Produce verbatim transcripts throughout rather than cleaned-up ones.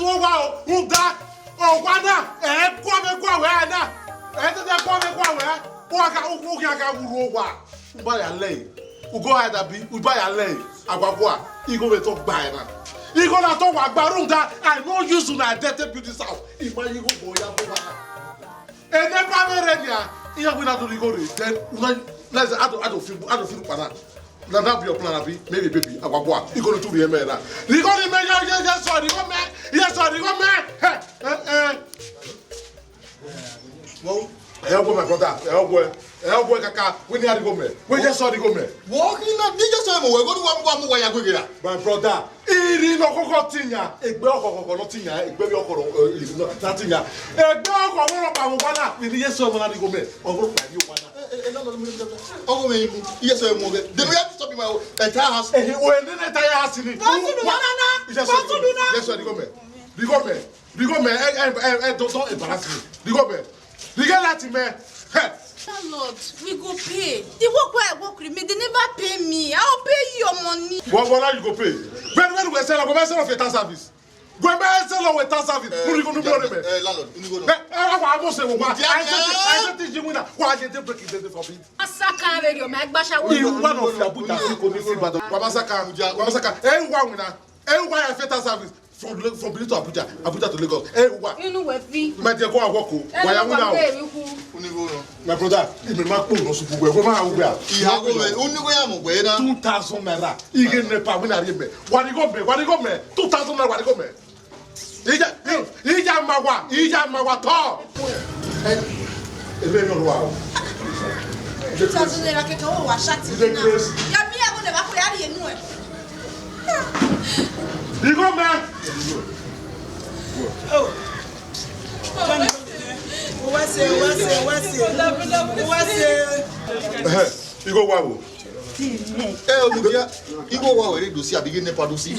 Owa o, rhunmwuda owa na, ẹ guọmwẹ guan wẹ na, ẹ tẹtẹ guọmwẹ guan wẹ, u gha kha, u khian gha ru owa. U ba ya lẹ, u go hide abi, u ba ya lẹ, aguagua, igho vbe tọ gba ẹre na. Igho na tọ wa gba rhunmwuda, I no use una identity build this house. I ma ye igho bọ ya bọ wa na. Ene ba vbe rre nia, iran wina do righo rre, then una, let's, I don't, I don't feel, I don't feel pana. Na that be your plan, abi? Maybe, baby, aguagua, igho ni tu rhie mẹ na. Righo ni mẹ, ye, ye, yes, sir, righo mẹ, yes, sir, righo mẹ. Hey, eh, eh. Well, ẹ ọgwẹ, my brother, ẹ ọgwẹ, ẹ ọgwẹ kaka, wẹ ni a righo mẹ, wẹ yes, sir, righo mẹ. Wo kí na, ni yes, sir, mo wẹ, go do wa mu wa mu wa ya gbe ghe ra. My brother, Iri ne ọkhọkhọ tiyan, egbe ọkhọkhọ ne ọ tiyan, egbe vbe ọkhọ ne ọ tiyan. Egbe ọkhọ ne ọ kpa vbe owa na, iri Jesu ọmọ na ni gho mẹ, ọghe ọkpa iri owa na. Ọghe mwẹ imu, Jesu emu ọghe. Then we have to stop him, my entire house. Ehe, o ene ne entire house ni. Bọ́sùlù nana, Jesu bọ́sùlù nana. Jesu ni gho mẹ. Ni gho mẹ. Ni gho mẹ. Ẹ, ẹ, ẹ, ẹ, don't, don't embarrass me. Ni gho mẹ. Ni ghe lati mẹ. Hẹ. Landlord, we go pay. The work wey I work remain, they never pay me. I will pay you your money. What, what are you go pay? When, when we sell, we sell off a town service. When we sell off a town service, who you gonna pay me? Eh, landlord, you go. Eh, eh, I, I must say, what? I say, I say, this you win. Why did they break it? They forbid. Asaka radio, my gbasha. You one of your boot, you go this bad. Wamasaka, Wamasaka. Eh, why win? Eh, why I fatal service? From Le-, from Benin to Abuja, Abuja to Lagos. Eh, wa. Inú wẹ̀ fi. Mẹ jẹ kó àwọn kò. Wà ya wúlò. Ẹ lọ bá bẹ́ẹ̀ wí kú. My brother, ìmọ̀ máa pò lọ sùkú wẹ̀, wọ́n máa wẹ̀. Ìyàwó rẹ̀, ó ní kó yà mọ̀ pé náà. Two thousand naira. Ige nepa wí nàrí mẹ́. Wà ní gòmẹ̀, wà ní gòmẹ̀. Two thousand naira wà ní gòmẹ̀. Ìjà, ìjà máa wà, ìjà máa wà tọ́. Ẹ, ebe yọ wa o. Two thousand naira kẹkẹ, ó wà ṣáàtì. Ìdè náà. Grace. Ya mi, ẹ kò lè wá kó yàrá yẹn nú ẹ. Ìgò mẹ́. Ẹhẹ, igho wa wo. Ẹ, omudia, igho wa wẹ re do si, abi ighe nepa do si?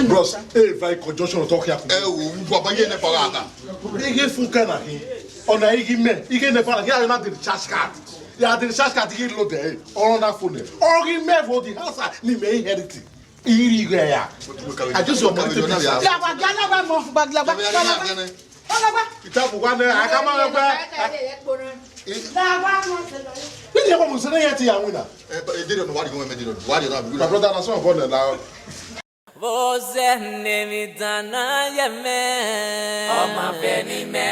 Bros, e va conjunction to kia ku. Ẹ wo, wa ba ighe nepa gha gha. Ighe fun kẹ na hin. Ọna ighe mẹ, ighe nepa na, ya na de recharge card. Ya de recharge card, ighe load ẹ. Ọna phone. Ọ ghi mẹ vbe the house ni mẹ inherit. Iri ghe ya. I just want money to be. Lagba, lagba, lagba, lagba. Ita bu wa ne, a ka ma lagba. Lagba. Ni de ko mu se ne ya ti ya wina. Eh, but it didn't worry you, it didn't worry you. My brother, na so born now. Vbọzẹ ne emwi dan na ye mẹ. Ọ ma vẹ ne imẹ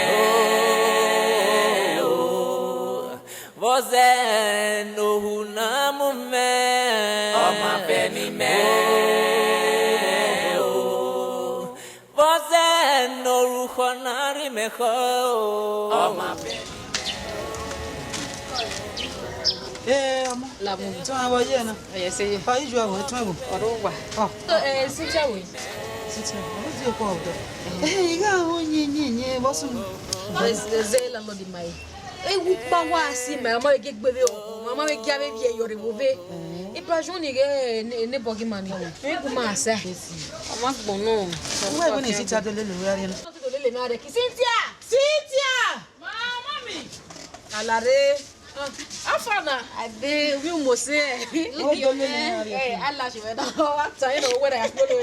o. Vbọzẹ ne ohu na mu mẹ. Ọ ma vẹ ne imẹ o. Vbọzẹ ne orukhọ na rhie mẹ khọ o. Ọ ma vẹ ne imẹ o. Ee, ọmọ. Lamu. Tọn avọ ye na. Ẹyẹ se ye. Ọ, iju ẹvbo, etọn ẹvbo. Ọrọ wa. Ọ. Eh, Cynthia we. Cynthia, ọ di okọ ọdọ. Eh, igha ho yin, yin, yin, vbọ sunu? Eh, ze, ze landlord ma ye. Ewu kpa wa si ma, ma vbe gie gbe vbe ọ, ma vbe gie avbe viẹ yọ rre vbe. Ibrahim ni ghe ne, ne bọgi ma ni. Mi gu ma sa. Ọ ma gbọnọ. Uwẹ wẹ ne Cynthia do lele wẹ ariẹ na. Cynthia! Cynthia! Ma, mami. Alare. Ah, how far na? Ade, mi u mose. O do lele iran rhie. Eh, ala shi wẹ na. Wa ta, you know, where I follow.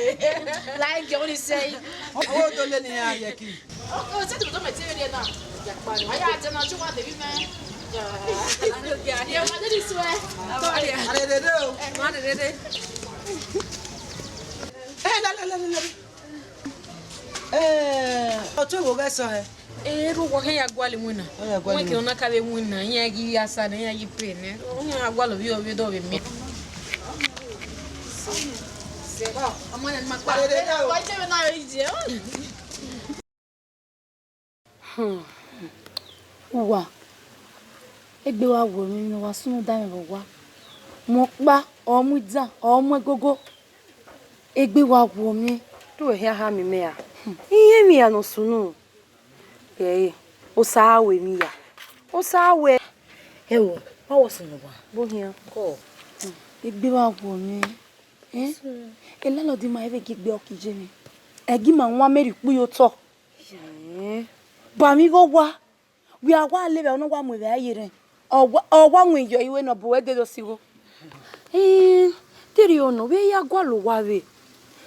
Like, you only say. O do lele iran rhie ki. Okay, o se ti do me ti re na. Ya pa ni. Aya, je na ju wa de bi me. Ya. Ya, ma de this way. Sorry. Are de de o. Eh, ma de de de. Eh, la, la, la, la, la. Eh, ọ tue vbe oghẹ sẹ ọre? Eh, erha uwa khian ya gualọ iwinna. Ọ ya gualọ iwinna. Wẹ ke ọna ka vbe winna, iran ghi ya sa nẹ, iran ghi pay nẹ. Ọ khian ya gualọ ovbi ovbi dọ vbe miẹn. Ọ, ọmọ nẹ ma kpa. Wa jẹ vbe na rre iye. Hmm. Uwa, egbe wa wuọ mwẹ, emwi ne ọ wa sunu da mwẹ vbe owa. Mu ọkpa, ọ mu idan, ọ mu ẹgogo. Egbe wa wuọ mwẹ. Te uwẹ khian ha miẹn imẹ ra? Hmm. Iye emwi hia ne ọ sunu. Ẹ, Osa ru emwi hia. Osa ru. Ẹ wo, wa wọ sunu wa. Vbe ọ khian? Kọ. Hmm. Egbe wa wuọ mwẹ. Eh? Landlord ma vbe gie egbe ọkieje mwẹ. Ẹ gi ma wan mẹ rhie ukpu ye otọ. Eh? Ba mwẹ igho wa. Wẹ a wa lele vbe ọ ne ọ wa mu evbare ye rẹn. Ọ wa, ọ wa winna yọ iwe ne ọ bu wẹ dede osigho. Eh, te erriọ nọ, vbe ya gualọ owa vbe?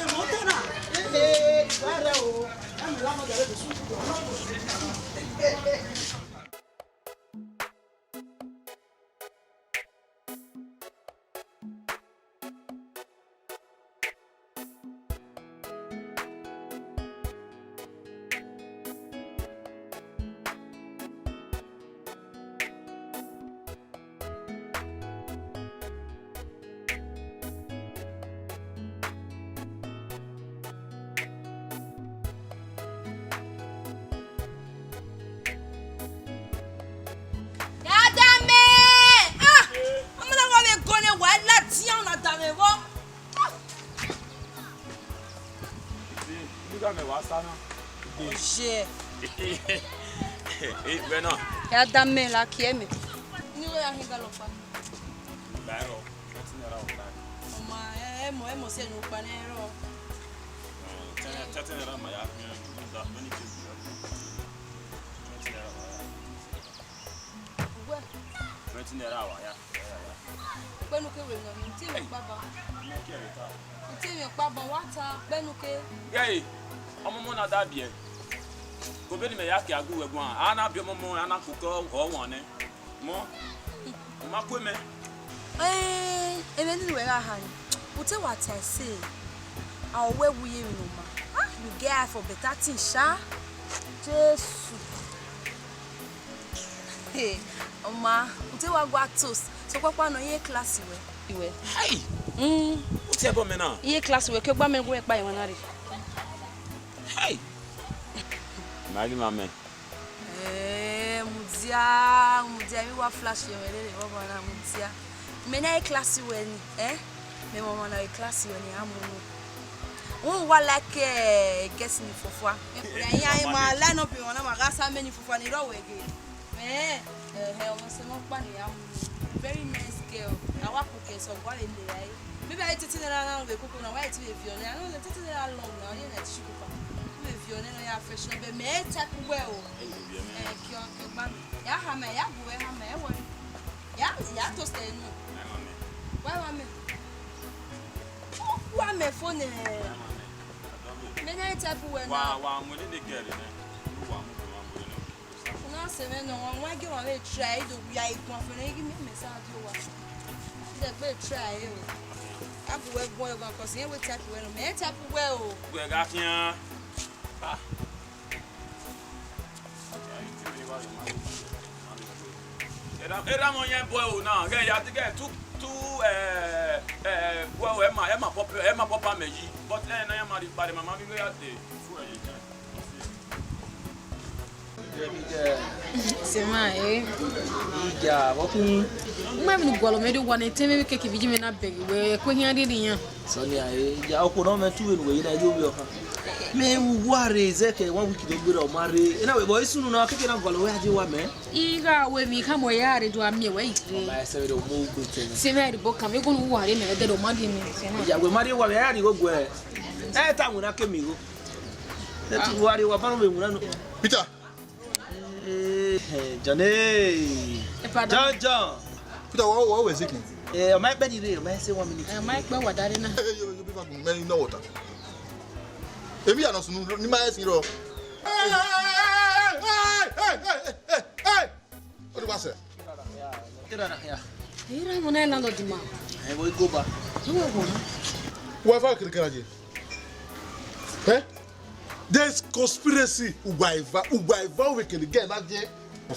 Ẹmwẹ otọ na, ehe, ìwà rẹ o, ẹmwẹ lamọ gẹrẹ bẹsẹ. Ya da mẹ! Ah! Ọmọ na wa vbe gọ nẹ, wa ladian na da mwẹ vbọ. Isi, unu gha mẹ wa sa na. Oye. Eh, wẹ na. Ya da mẹ la kie mẹ. Ni wẹ ya hin ga lọ kpa. Ba ẹrọ, twenty naira ọkpa. Ọma, ẹ, ẹ mọ, ẹ mọ si ẹnu kpa nẹ ẹrọ. Eh, ten, thirty naira ma ya, eh, da, many things. Twenty naira wa ya. Uwẹ. Twenty naira wa ya. Ya, ya, ya. Kpẹnu ke wẹ nọ, ute mwẹ ọkpa ban. Mẹ ke rẹ ta. Ute mwẹ ọkpa ban, wa ta, kpẹnu ke. Gẹe, ọmọmọ na da biẹ. Ko be ni mẹ ya ke a gu wẹ guan, a na biẹ ọmọmọ, a na koko ọwan nẹ. Mọ, ọ ma kue mẹ. Eh, emwi ne wẹ gha ha ni, ute wa ta ẹse, a wẹ wu ye emwi ne ọ ma. Ah, you get eye for better things, sha. Jesu. Hey, ọma, ute wa gua toast, sokpakpa nọ, iye class wẹ. Iwẹ. Hey! Mm. Ute ẹbọ mẹ na. Iye class wẹ, ke gba mẹ gu ẹkpa emwa na rre. Hey! Ma ghi ma mẹ. Eh, mudia, mudia, emwi wa flash ye mwẹ rere, vbe ọmọ na mudia. Mẹ na ye class wẹ ni, eh? Mẹ mama na ye class wẹ ni, a mu unu. Unu wa like, eh, girls ni fofua. Ya, ya, ma line up emwa na, ma gha sa mẹ ni fofua ni rọ wẹ ghe. Eh, eh, eh, ọmọ sẹ mọ kpa ni, a mu unu. Very nice girl. A wa koko ẹse, ọ gua vbe le ra ẹre. Maybe a i tete nẹ ra na vbe koko na, wa i te vbe viọ nẹ, a no tete nẹ ra long na, ọ ye na tissue paper. U vbe viọ nẹ ne ọ ya fresh nọ, but mẹ i type uwẹ o. Ẹ ye viọ nẹ. Eh, kiọ, kiọ gba mẹ. Ya ha mẹ, ya gu wẹ ha mẹ, ẹ wọrẹ. Ya, ya toast ẹ nu. Ẹ ma mẹ. Wa wa mẹ. Wa Mẹ phone ẹ. Mẹ na type wẹ na. Wa, wa mu ni ne girl nẹ. Wa mu, wa mu ni. Una sẹ mwẹ nọ, wa gie wa vbe try, I do ya iguan fẹnẹ, I ghi miẹn mẹ sa die owa. Dẹ gbe try o. A gu wẹ guan ọgan, 'cause irẹn wẹ type wẹ nọ, mẹ type wẹ o. Wẹ gha khian. Ah. Erha, erha mọ yẹn boy o na, ghẹ ya, ghẹ tu, tu, eh, eh, boy o, ẹ ma, ẹ ma pop, ẹ ma pop amẹ yi. But, eh, na ya ma ri kpare, mama mi wẹ ya de. Sẹ ma, eh. Ija, vbọ khin? Mẹ vbe ne u gualọ mẹ do wa ne etẹn mwẹ vbe keke vbe iye mwẹ na bẹghe wẹ, ẹkue khian rhirhi yan. Sonia, eh, ija, okhuo nọ mẹ tu vbene uwẹ ye na yo vbe ọkhan. Mẹ vbe uwa rre zẹ ke one week do gberra, ọ ma rre. Ena wẹ, bọ, isunu na keke na gualọ wẹ a je wa mẹ. I gha ru emwi khama, ọ ya rre do a miẹn wẹ i rre. Ma ẹsẹ vbe do mu ugbe tẹ. Sẹ ma, ẹribọ kan, vbe gu ne uwa rre mẹ, ẹdẹ do ma rhie mẹ, sẹ ma. Ija, wẹ ma rhie uwa mẹ, a ya rhie igho guẹ. Ẹ ta winna ke mi igho. Ẹ tu uwa rhie uwa, ba nọ vbe winna nọ. Peter. Eh, eh, Johnny. Epa da. John, John. Peter, wa, wa, wa, sick. Eh, ọ ma kpẹ ni rre, ọ ma sẹ one minute. Eh, ọ ma kpẹ wa da rre na. Eh, yo, yo, be back, man, you know what? Ebi ya nọ sunu, ni ma sin rọ. Hey, hey, hey, hey, hey, hey, hey, hey. What do I say? Get out of here. Ira mo na landlord ma. Eh, we go back. Who wa? Whoever can carry you. Eh? There's conspiracy. Ugbaiva, Ugbaiva, we can get that, yeah.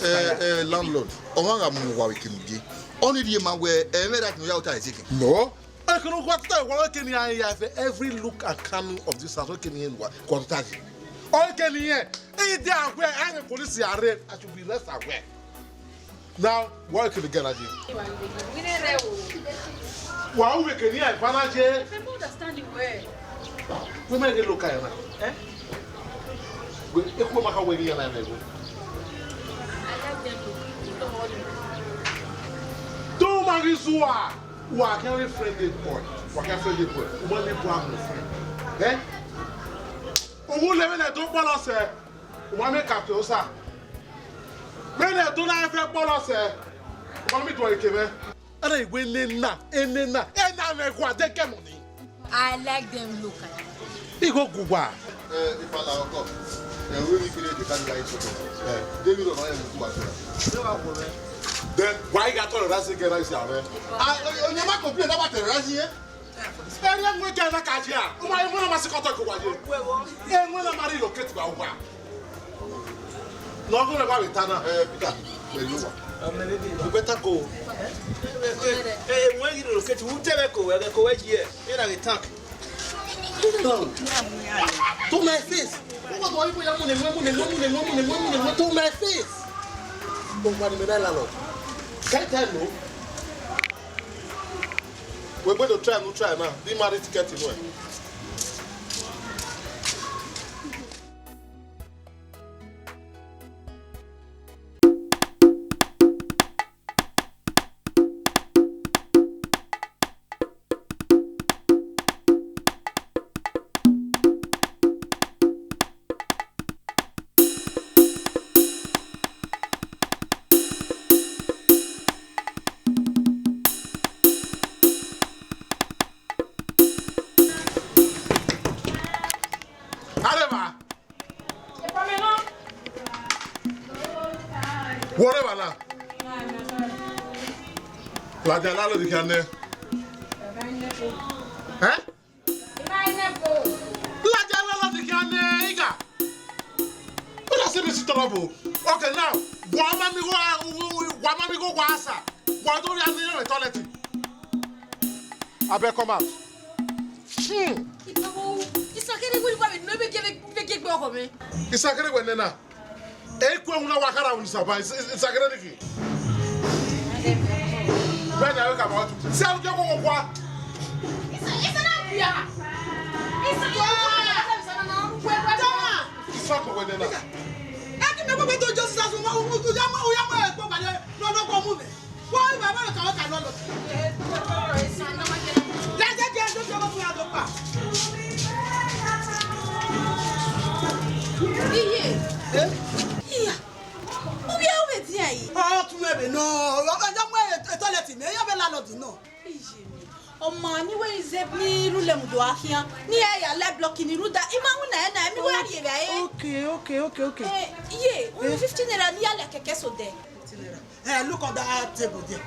Eh, eh, landlord, ọmwa gha mu uwa vbe kene gie. Ọ ni rhie ma wẹ, eh, ẹmwẹ right ne ya ota ẹzeke. No. Eke ne uwa tota wa, eke ne iran ya vbe every nook and cranny of this house, eke ne iran wa, wa tota yi. Eke ne iran, e de awẹ, a ghe police arrest, I should be arrest awẹ. Now, wa eke ne iran na ye. Wa u vbe kene iran eva na ye. I don't understand the word. Wẹ mẹ ghe lo ka ya na. Eh? Wẹ, eku ma ka wẹ ghi ya na mẹ wẹ. Don't marry Zua. Wa can be friendly boy. Wa can friendly boy. Wa ni boy am friend. Eh? Owo lẹ vbe ne do kpọlọ sẹ. Wa mẹ ka ke osa. Vbe ne do na fẹ kpọlọ sẹ. Wa mi do eke mẹ. Ana iwe nena, enena, ena mẹ gua de kẹ mọ ni. I like them look. Igho gu wa. Eh, ifala ọkọ. Eh, we mi kire de ka ni la iso. Eh, David ọmọ yẹn mu ku wa so. Then why you got to rest again, I say, man? Ah, you ma complain about the rest here? Ẹ rẹ mu ẹga na ka jẹ a, u ma, emọ na ma sikọtọ ke uwa ye. Emọ na ma relocate ba uwa. Ne ọ ghi rre wa vbe ta na. Eh, Peter, pẹlu uwa. You better go. Eh, eh, eh, when you relocate, who tell me go? Eh, go where you? You know the tank. Come. To my face. What do I put your money, money, money, money, money, money, money, to my face? Don't worry, me that landlord. Can't tell no. We gbe do try, no try, man. Be married ticket, you know. Areva. Wọrẹ vba na. Ladian landlord khian nẹ. Eh? Ladian landlord khian nẹ, Iga. Una see me see trouble. Okay, now, wa ma mi go, wa ma mi go, wa sa. Wa do ya ni toilet. Abeg, come out. Hmm. Isakere wẹ ne uwa vbe nọ vbe gie, vbe gie egbe ọghọ mwẹ. Isakere wẹ nena. E ku ewun na wa khara unu saba, is-, is-, isakere niki. Wẹ na wẹ ka ma tu. Si a ke ko kwa. Isa, isa na bia. Isa ko. Isa ko wẹ nena. E ki me ko be to Jesus, mo, mo, mo, ya mo, ya mo, e ko ba le, no, no, ko mu me. Wọ́n rí bàbá rẹ̀ kàwé kà lọ́lọ́. Lẹ́sẹ̀ kí ẹ tó ṣe ọmọ fún yàtọ̀ pa. Iye. Ìyá. Ubi ẹ wẹ ti ẹ yìí. Ọ tún ẹbẹ náà. Ọjọ́ mú ẹ tọ́lẹ̀tì mi, ẹ yọ bẹ lálọ́dì náà. Iye mi. Ọ ma ni wẹ ize ni rule mu do a khian. Ni ẹ ya lẹ block ni ruda. I ma winna ẹna, emi wẹ rhie vbe ẹre. Okay, okay, okay, okay. Eh, iye, unu fifty naira ni ya lẹ kẹkẹ so dẹ. Fifty naira. Eh, look on that table there.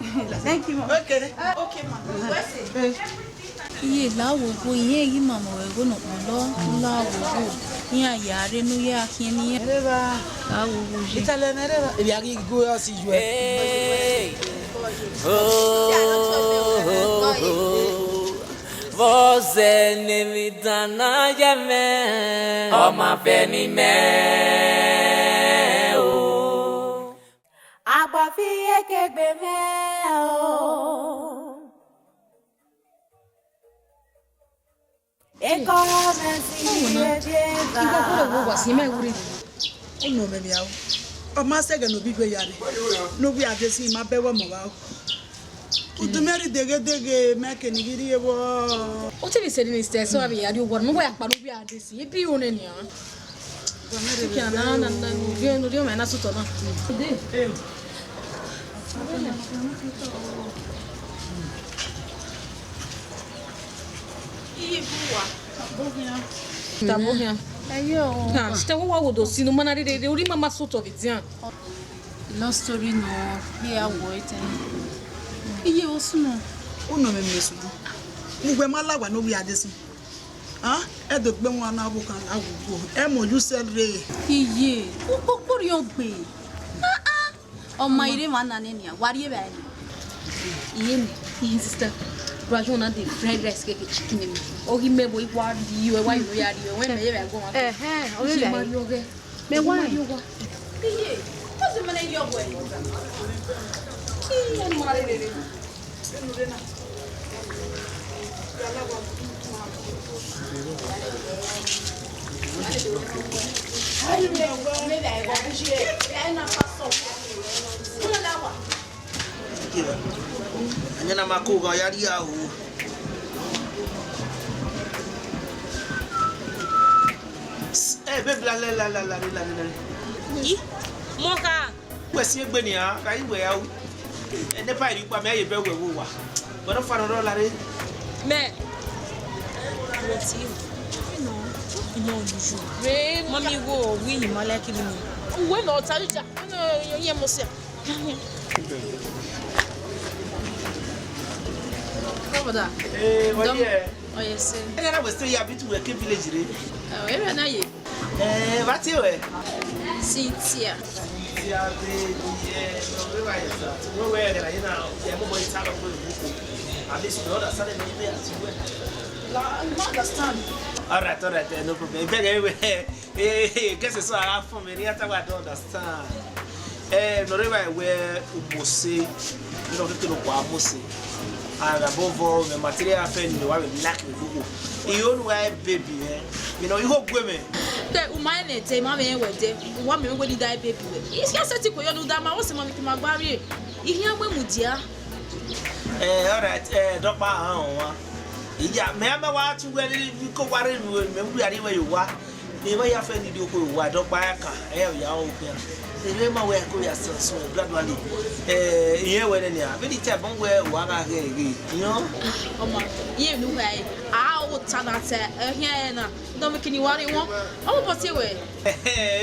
Thank you, ma. Okay. Eh, okay, ma. Wẹ se. Eh. Iye la wo wo, iye yi ma mọ ẹgho nọ kpọlọ, la wo wo. Iran ya re nu ya khian ni. Ereva. La wo wo ye. Italian ereva. Ebi a ghi go ya si ju ẹ. Hey. Oh, oh, oh, oh. Vbọzẹ ne emwi dan na ye mẹ, ọ ma vẹ ne imẹ o. Agbafi ekegbe mwẹ o. Ekọ mwẹ si ye Jihova. Igho kure wo wa si mẹ wure. Unu mẹ mia o. Ọ ma sẹ ẹghẹ ne ovbi ivbi ya rre. Ne ovbi a de si ma bẹ wẹ mọ vba o. Udu mẹ rhie deghe deghe, mẹ ke ni ghi rrie vbọ. Ọ te vbe sẹ ni sẹ so avbe ya rrie owa, ne uwa ya kpa ne ovbi a de si. Ebi ro nẹ nian. Chicken na, na, na, no dio, no dio, mẹ na sutọ na. Iye bu wa. Tabo hian. Ayo. Ha, sita wo wa wo do si no mana rere, ori mama sutọ vbe dian. Love story no, he a wo ete. Iye osuno. Unu mẹ mẹ sunu. Mu wẹ ma la wa ne ovbi a de si. Ah, ẹ do gbe wọn na vbe okan la wu gbo. Ẹ mọ you sell re. Iye, u kpokpo rhiọn gbe. Ah, ah. Ọ ma ire mwa na nẹ nian, wa rrie vbe a ni. Iye ni, iye sister. Bro, you na dey fried rice keke chicken ni. O ghi mẹ bo i wa rrie, wa yo ya rrie, wẹ mẹ ye vbe a go ma. Ẹhẹn, o ye ma rrie ọghẹ. Mẹ wa. Iye, what's the money you are going? Iye, ma rere. Anya na ma ko gha ya ria o. Eh, babe, la, la, la. Yi, mo kha. Wẹ si egbe nian, ka i wẹ a u. Ẹdẹ pa iri kpa mẹ ye bẹ wẹ wo wa. Wẹ no fa no la re. Mẹ. What you? No, no, you. Re, mommy wo, we him like him. Uwe no ta ja. No, ye mo se. Come on, da. Eh, what? Oh, yes, sir. Ẹ na wẹ stay here, bi tu wẹ ke village re. Oh, ẹ na ye. Eh, vbe a tie wẹ? Cynthia. Cynthia, baby, eh, no, we wa ye sa. We we na ye na, ye mo boy ta lo ko. At least you understand me, me as well. La, you understand. All right, all right, eh, no problem. Beg anyway. Eh, eh, guess so I have fun, man. I don't understand. Eh, no, re wa we u Mose. No, ke no kwa Mose. And above all, the material friend, you have a lack of Google. You know why, baby, eh? You know, you hope women. Te u ma ne te ma vbe wẹ de, wa mẹ wẹ ni da baby wẹ. Isi a sẹtin ko yo nu da ma, o si ma mi ki ma gba rrie. Ihian gbe mu dia. Eh, all right, eh, dọkpa han wa. Iya, mẹ a ma wa tu wẹ ni ko wa re nu, mẹ wu ya ri wẹ yo wa. Mẹ wa ya fẹ ni di oko wa, dọkpa ya kan, eh, ya o kan. Ẹ ma wẹ ko ya sọ sọ gradually. Eh, iye wẹ ne nia. Vbe ni te bon wẹ wa gha ghe ghe, you know? Ọmọ, iye nu wẹ, a o ta na te, eh, hian na. Dọmikini wa rre wọn. Ọ mọ bọ tie wẹ.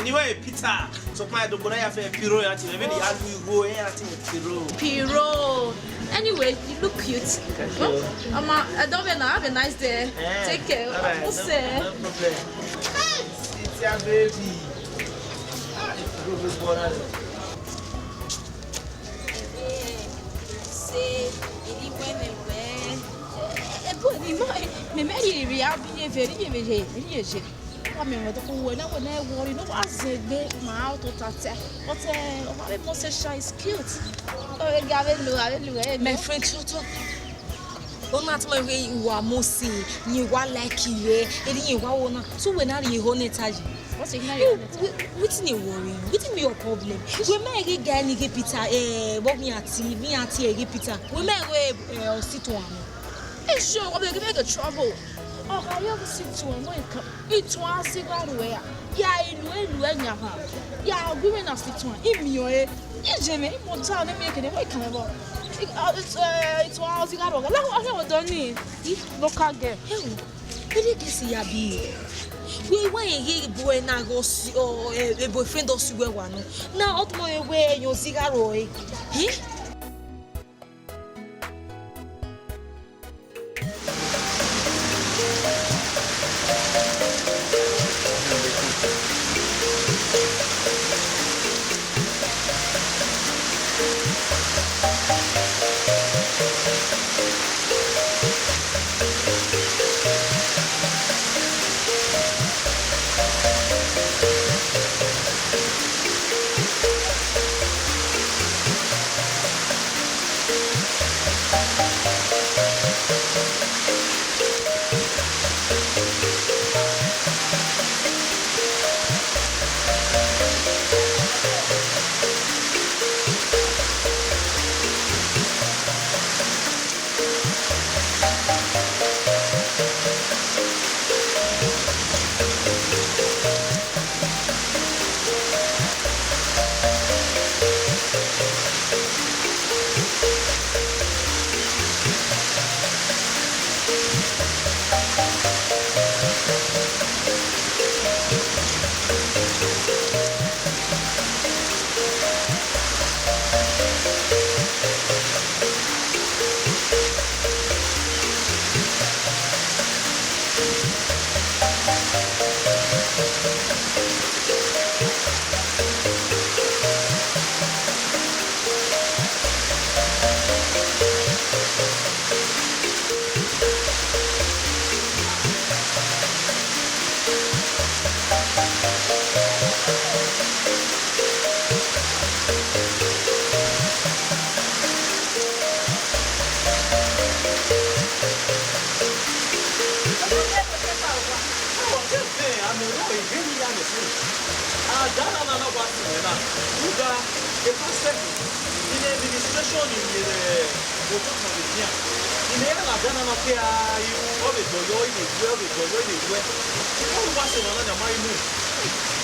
Ni wẹ Peter. So pa do kona ya fẹ Piro ya ti. Maybe the alu igho ya ti Piro. Piro. Anyway, you look cute. Thank you. Ọmọ, ẹ dọbẹ na, have a nice day. Eh, take care. All right, no, no problem. It's your baby. Ah, it's a good boy. Ṣe èyí wẹ́lẹ̀ wẹ́. Ebo ni mọ, mẹmẹ rhie rhie abi ye vbe rhie vbe rhie rhie ye. Wa mẹ wọn dọkọ wẹ na wẹ na wọ ri no wa zẹ gbe ma auto ta tẹ. But eh, ọ ma vbe mọ sẹ sha is cute. Ọ vbe ga vbe lo, a vbe lo ẹ. My friend, shut up. Ona tama wẹ wa Mose, ye wa like ye, eri ye wa wona. So wẹ na rhie ho ne ta ye. What's your name? Wetin dey worry you? Wetin be your problem? Wẹ ma ghe guy ni ghe Peter, eh, but me ati, me ati ghe Peter. Wẹ ma ghe, eh, hospital am. Hey, sure, I'm gonna make a trouble. Oh, I have to sit to one. Itu a si gha ru ẹre. Ya ilu elu ẹyan ha. Ya gu mwẹ na si tuan. Imi ọre. Ijemẹ, imota ne miẹn kene wẹ kan vbọ. Itu a ozigha rọ gha. La wa he odọ ni. Local girl. Ewo, vbene gesi ya bi. Wẹ wa ye ghe boy na gho si, ọ, e boyfriend ọ si wẹ wa nọ. Na ọ tuma wẹ ẹyọn ozigha rọ e. Eh? Ada na na wa si mwẹ na, rhunmwuda epa sẹtin, I ne administration ni rhie vbe otọ kan vbe khian. I ne iran ladian na na ke a ru, ọ vbe dọyọ, I vbe guẹ, ọ vbe dọyọ, I vbe guẹ. Ọ wa sẹ emwa na yan ma i mu.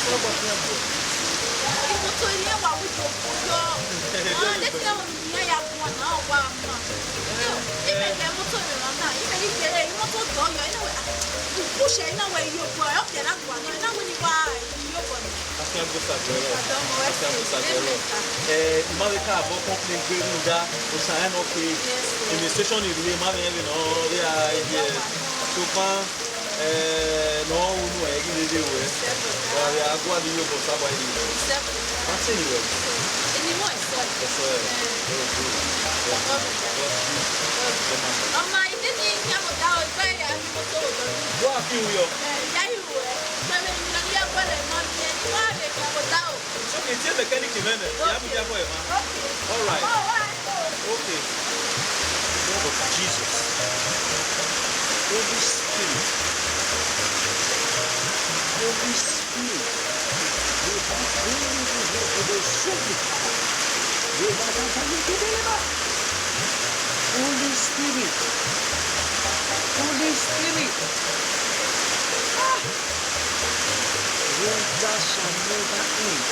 Sẹ ọgba khian guẹ. Imoto ne wa wu do ko yọ. Ọ de se ọ ni ya ya guan na, ọ wa ma. Imẹ ghe imoto ne emwa na, imẹ ni kere imoto dọyọ, I na wẹ, ah, push, I na wẹ iyobọ, ọ ke na guan na, I na wẹ ni wa iyobọ na. Afiangbe Osaguẹrọ. Afiangbe Osaguẹrọ. Eh, I ma vbe ka vbọ complain gbe rhunmwuda, Osa rẹn nọ ke. Yes, sir. Administration ni rhie, I ma vbe rẹn vbene ọ rhie a ye. Sokpan, eh, ne ọ ru unu ẹ ghi vbe vbe ruẹ. Wa vbe a gualọ iyobọ Osa wa ye. Ma te ni ruẹ. Eni mọ ẹsọ. Ẹsọ ẹ. Eh. Oh, good. Yeah. Ọ ma ide ni ya mo da o, gbe ya ni mo to o lọ. Wa fi ru yọ. Eh, ya ru ẹ. Gbe me ni ya gualọ ma mi, eni wa vbe ka mo da o. It's okay, tie mechanic mwẹ nẹ. Ya mu dia fọ emwa. Okay. All right. All right. Okay. Lord of Jesus. Holy Spirit. Holy Spirit. Holy Spirit. Holy Spirit. Ah! Wonder shall never end.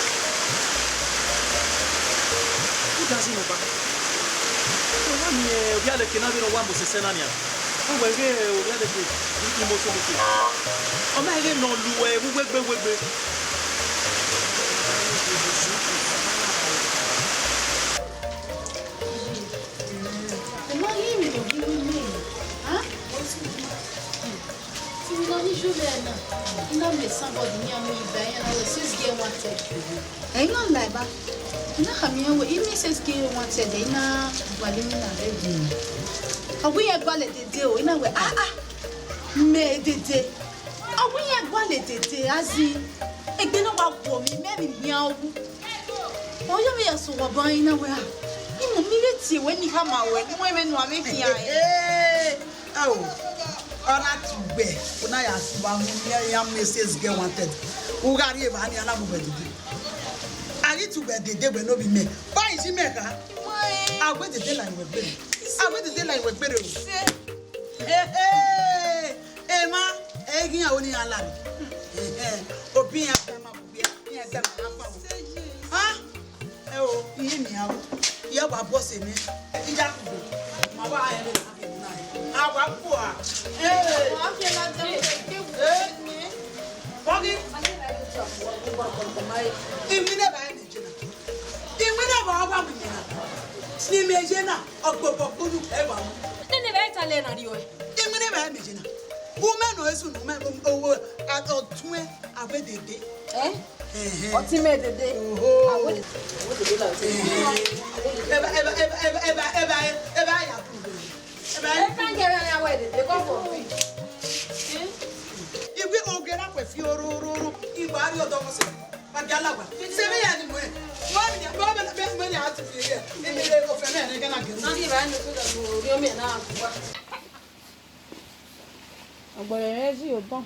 Who doesn't know? Ọ wa miẹn ovbi aleke na vbene ọ wa mu sẹsẹ na nian. Ọ wẹ ghe ovbi aleke, imoto moto. Ọ ma ghe ne ọ lu ẹre vbe uwegbe uwegbe. Emwa ghi mwẹ ovbi iwinna, a? Emwa ni ju vbe na, I na miẹn somebody ne iran mu iba iran na wẹ six girl wanted. Ẹ, I na la eva. I na khama iran wẹ, I miẹn six girl wanted, I na gualọ emwi na vbe gie. Ọ wẹ iran gualọ dede o, I na wẹ, ah, ah, mẹ dede. Ọ wẹ iran gualọ dede, as in, egbe na wa guọ mwẹ, mẹ vbe hian ọwu. Ọ ya vbe ya sẹ owa ban I na wẹ, ah, I mu, mi vbe tie wẹ ne I khama ruẹ, ne I mu ẹmwẹ ne uwa vbe khian ẹre. Ẹo, ọ na tugbe, u na ya sẹ uwa mu, iran miẹn six girl wanted. U gha rri evba ni, a na mu wẹ dede. A ghi tugbe dede wẹ ne ovbi mẹ. Ba isi mẹ kha. A wẹ dede la wẹ gbere. A wẹ dede la wẹ gbere o. Ehe, emwa, ẹ i ghi iran ro ne iran la ni. Ehe, obi iran gba ma, obi iran gba ma, a fa o. Ha? Ẹo, I Iye miẹn aro, iye wa bọ sẹ mẹ. Iya kugbe, ma wa rẹn vbe na, a wa kua. Ee, ee, bọghi. Iwinna ba ẹmwẹ jena. Iwinna ba wa winna. Ni mẹ ye na, ọgbọgbọ kpunu ẹ wa mu. Nene ba ita lẹ na riọ ẹ. Iwinna ba ẹmwẹ jena. Umẹ nọ esu nu mẹ owo ọtuẹn awe dede. Eh? Ẹhẹn. Ọtẹn mẹ dede. Oho. Awe dede. Awe dede la ọtẹn. Ẹhẹn. Eba, eba, eba, eba, eba, eba, eba, ya ku. Eba, eba, ya ku. Eba, ya ku. Eba, ya ku. Eba, ya ku. Iwe oghe na kue fi orororo. Iwa rri ọdọ ọmọ sẹ. Wa gia lagba. Sẹ vbe ya ni mu ẹ. Wa ni, wa ni, wa ni, wa ni a tu fi ye. Emi re ofẹ mẹ ne gana gẹrẹ. Na ni ba ni so da mo ri ọmọ na ku wa. Ọgbẹrẹ rẹ zẹ odọn.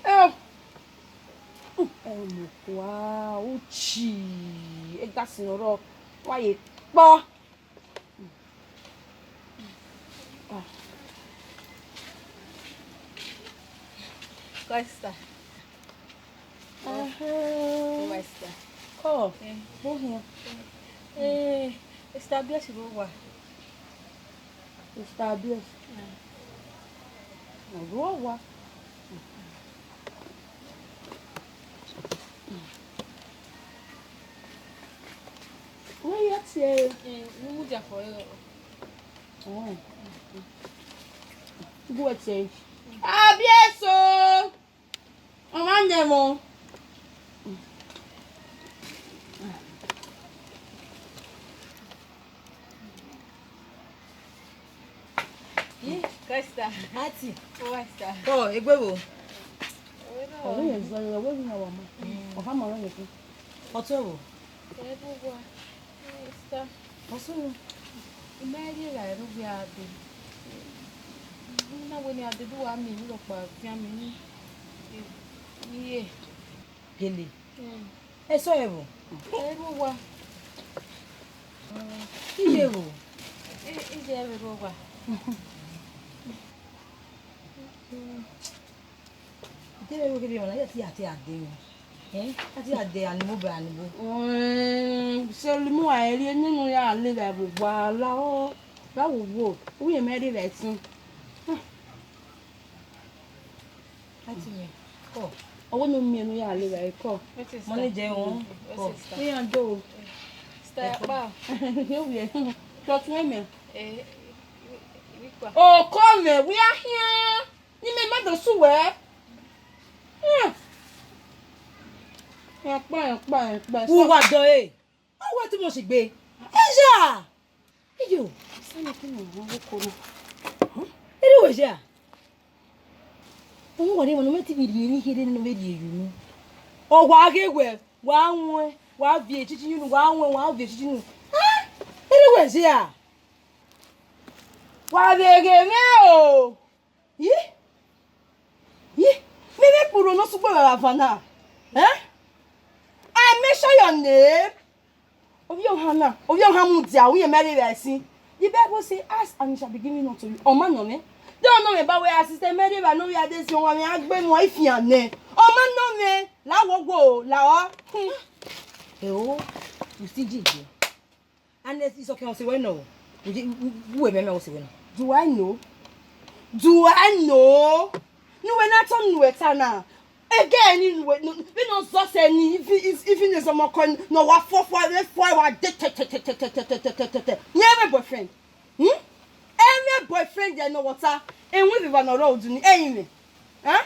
Eo! Ẹ mọ kua, uchi, egasi ne ọ rrọọ, wa ye kpọ. Costa. Ẹhẹn. Costa. Kọ, eh, vbe ohiẹn? Eh, Mister Biesi vbe owa. Mister Biesi. Eh. Ọ vbe owa. Wẹ ya tie ẹre? Eh, ne u mudia fo ẹre. Oh. Gu ẹre tie ẹre. Abieso! Ọmwa nẹ ẹmwẹ. Ih, Costa. Aunty. Costa. Oh, egbe vbo? Ọ vbe rẹn zẹ, ọ wẹ ghi yan wa ma. Mm. Ọ khama rẹn yẹn khin. Ọ tuẹ vbo? Ẹ bu wa. Costa. Ọ sunu. I ma rhie evbare ne u ghi a dee. I na wẹ ne a dee, de uwa miẹn emwi rhọkpa fian mẹ ni. Iye. Gele. Mm. Eso ẹvbo? Ẹ ru owa. Iye vbo? I, iye vbe ru owa. Ite vbe ru kiri ọna, ya ti, ya ti ade. Eh? Ya ti ade animo bẹ animo. Mm, sẹ limo a rhie nene ya le vbe vbo wa la o. Wa wo wo. Uye mẹ rhie vbe ẹtin. Aunty mi, kọ. Ọwọ ne u miẹn ne u ya le vbe kọ. Mọ ne jẹ wọn. Kọ. Iran do. Sister, pa. Yo, we. Trust me, me. Eh, we, we, we, kwa. Okọ mwẹ, wẹ a khian. Ne imẹ ma do sẹ uwẹ. Hmm. Ẹkpa, ẹkpa, ẹkpa. Uwa dọ e. Ọ wẹ too much gbe. Eya! Iyo, sani kí ni wọ́n wọ́n kó náà? Eré wẹ̀ ṣe à? Òun wà ní ìmọ̀ ní mẹ́tì bìrì ní kéré nínú bẹ́ẹ̀ di èyí ni. Ọ wa ghe wẹ̀, wa wẹn, wa viẹ chichi yín nu, wa wẹn, wa viẹ chichi nu. Hẹn? Eré wẹ̀ ṣe à? Wa vbe ghe mwẹ o. Yi? Yi? Mẹ vbe kpurro ne ọ sẹ ugbẹn vbe ava na. Hẹn? I mention your name. Ovbi ọmwa na, ovbi ọmwa mudia, uwẹ mẹ rre vbe ẹsin. The Bible say, "Ask and it shall be given unto you." Ọ ma nọ mwẹ. De ọ nọ mwẹ ba wẹ, "Ah, sister, mẹ rre evba ne ovbi a de si ọmwa mwẹ, a gbe mu ifian nẹ." Ọ ma nọ mwẹ, la wo wo, la ọ. Hmm. Eo, you still dey there. And it's okay, ọ sẹ wẹ nọ. Uwẹ mẹ mẹ ọ sẹ wẹ nọ. Do I know? Do I know? Ne uwẹ na tọ ne uwẹ ta na. Ẹgẹ ni nuẹ, vbene ọ zọ sẹ ni, ifi, ifi ne zọmọ kọ ni, ne ọ wa fọ, fọ, vbe fọ, wa de tẹ, tẹ, tẹ. Yẹn mwẹ boyfriend. Hmm? Ẹ mwẹ boyfriend ẹn ne ọ wọta, ẹwẹn vbe evba ne ọ rrọọ udu ni, ẹ i mwẹ. Huh?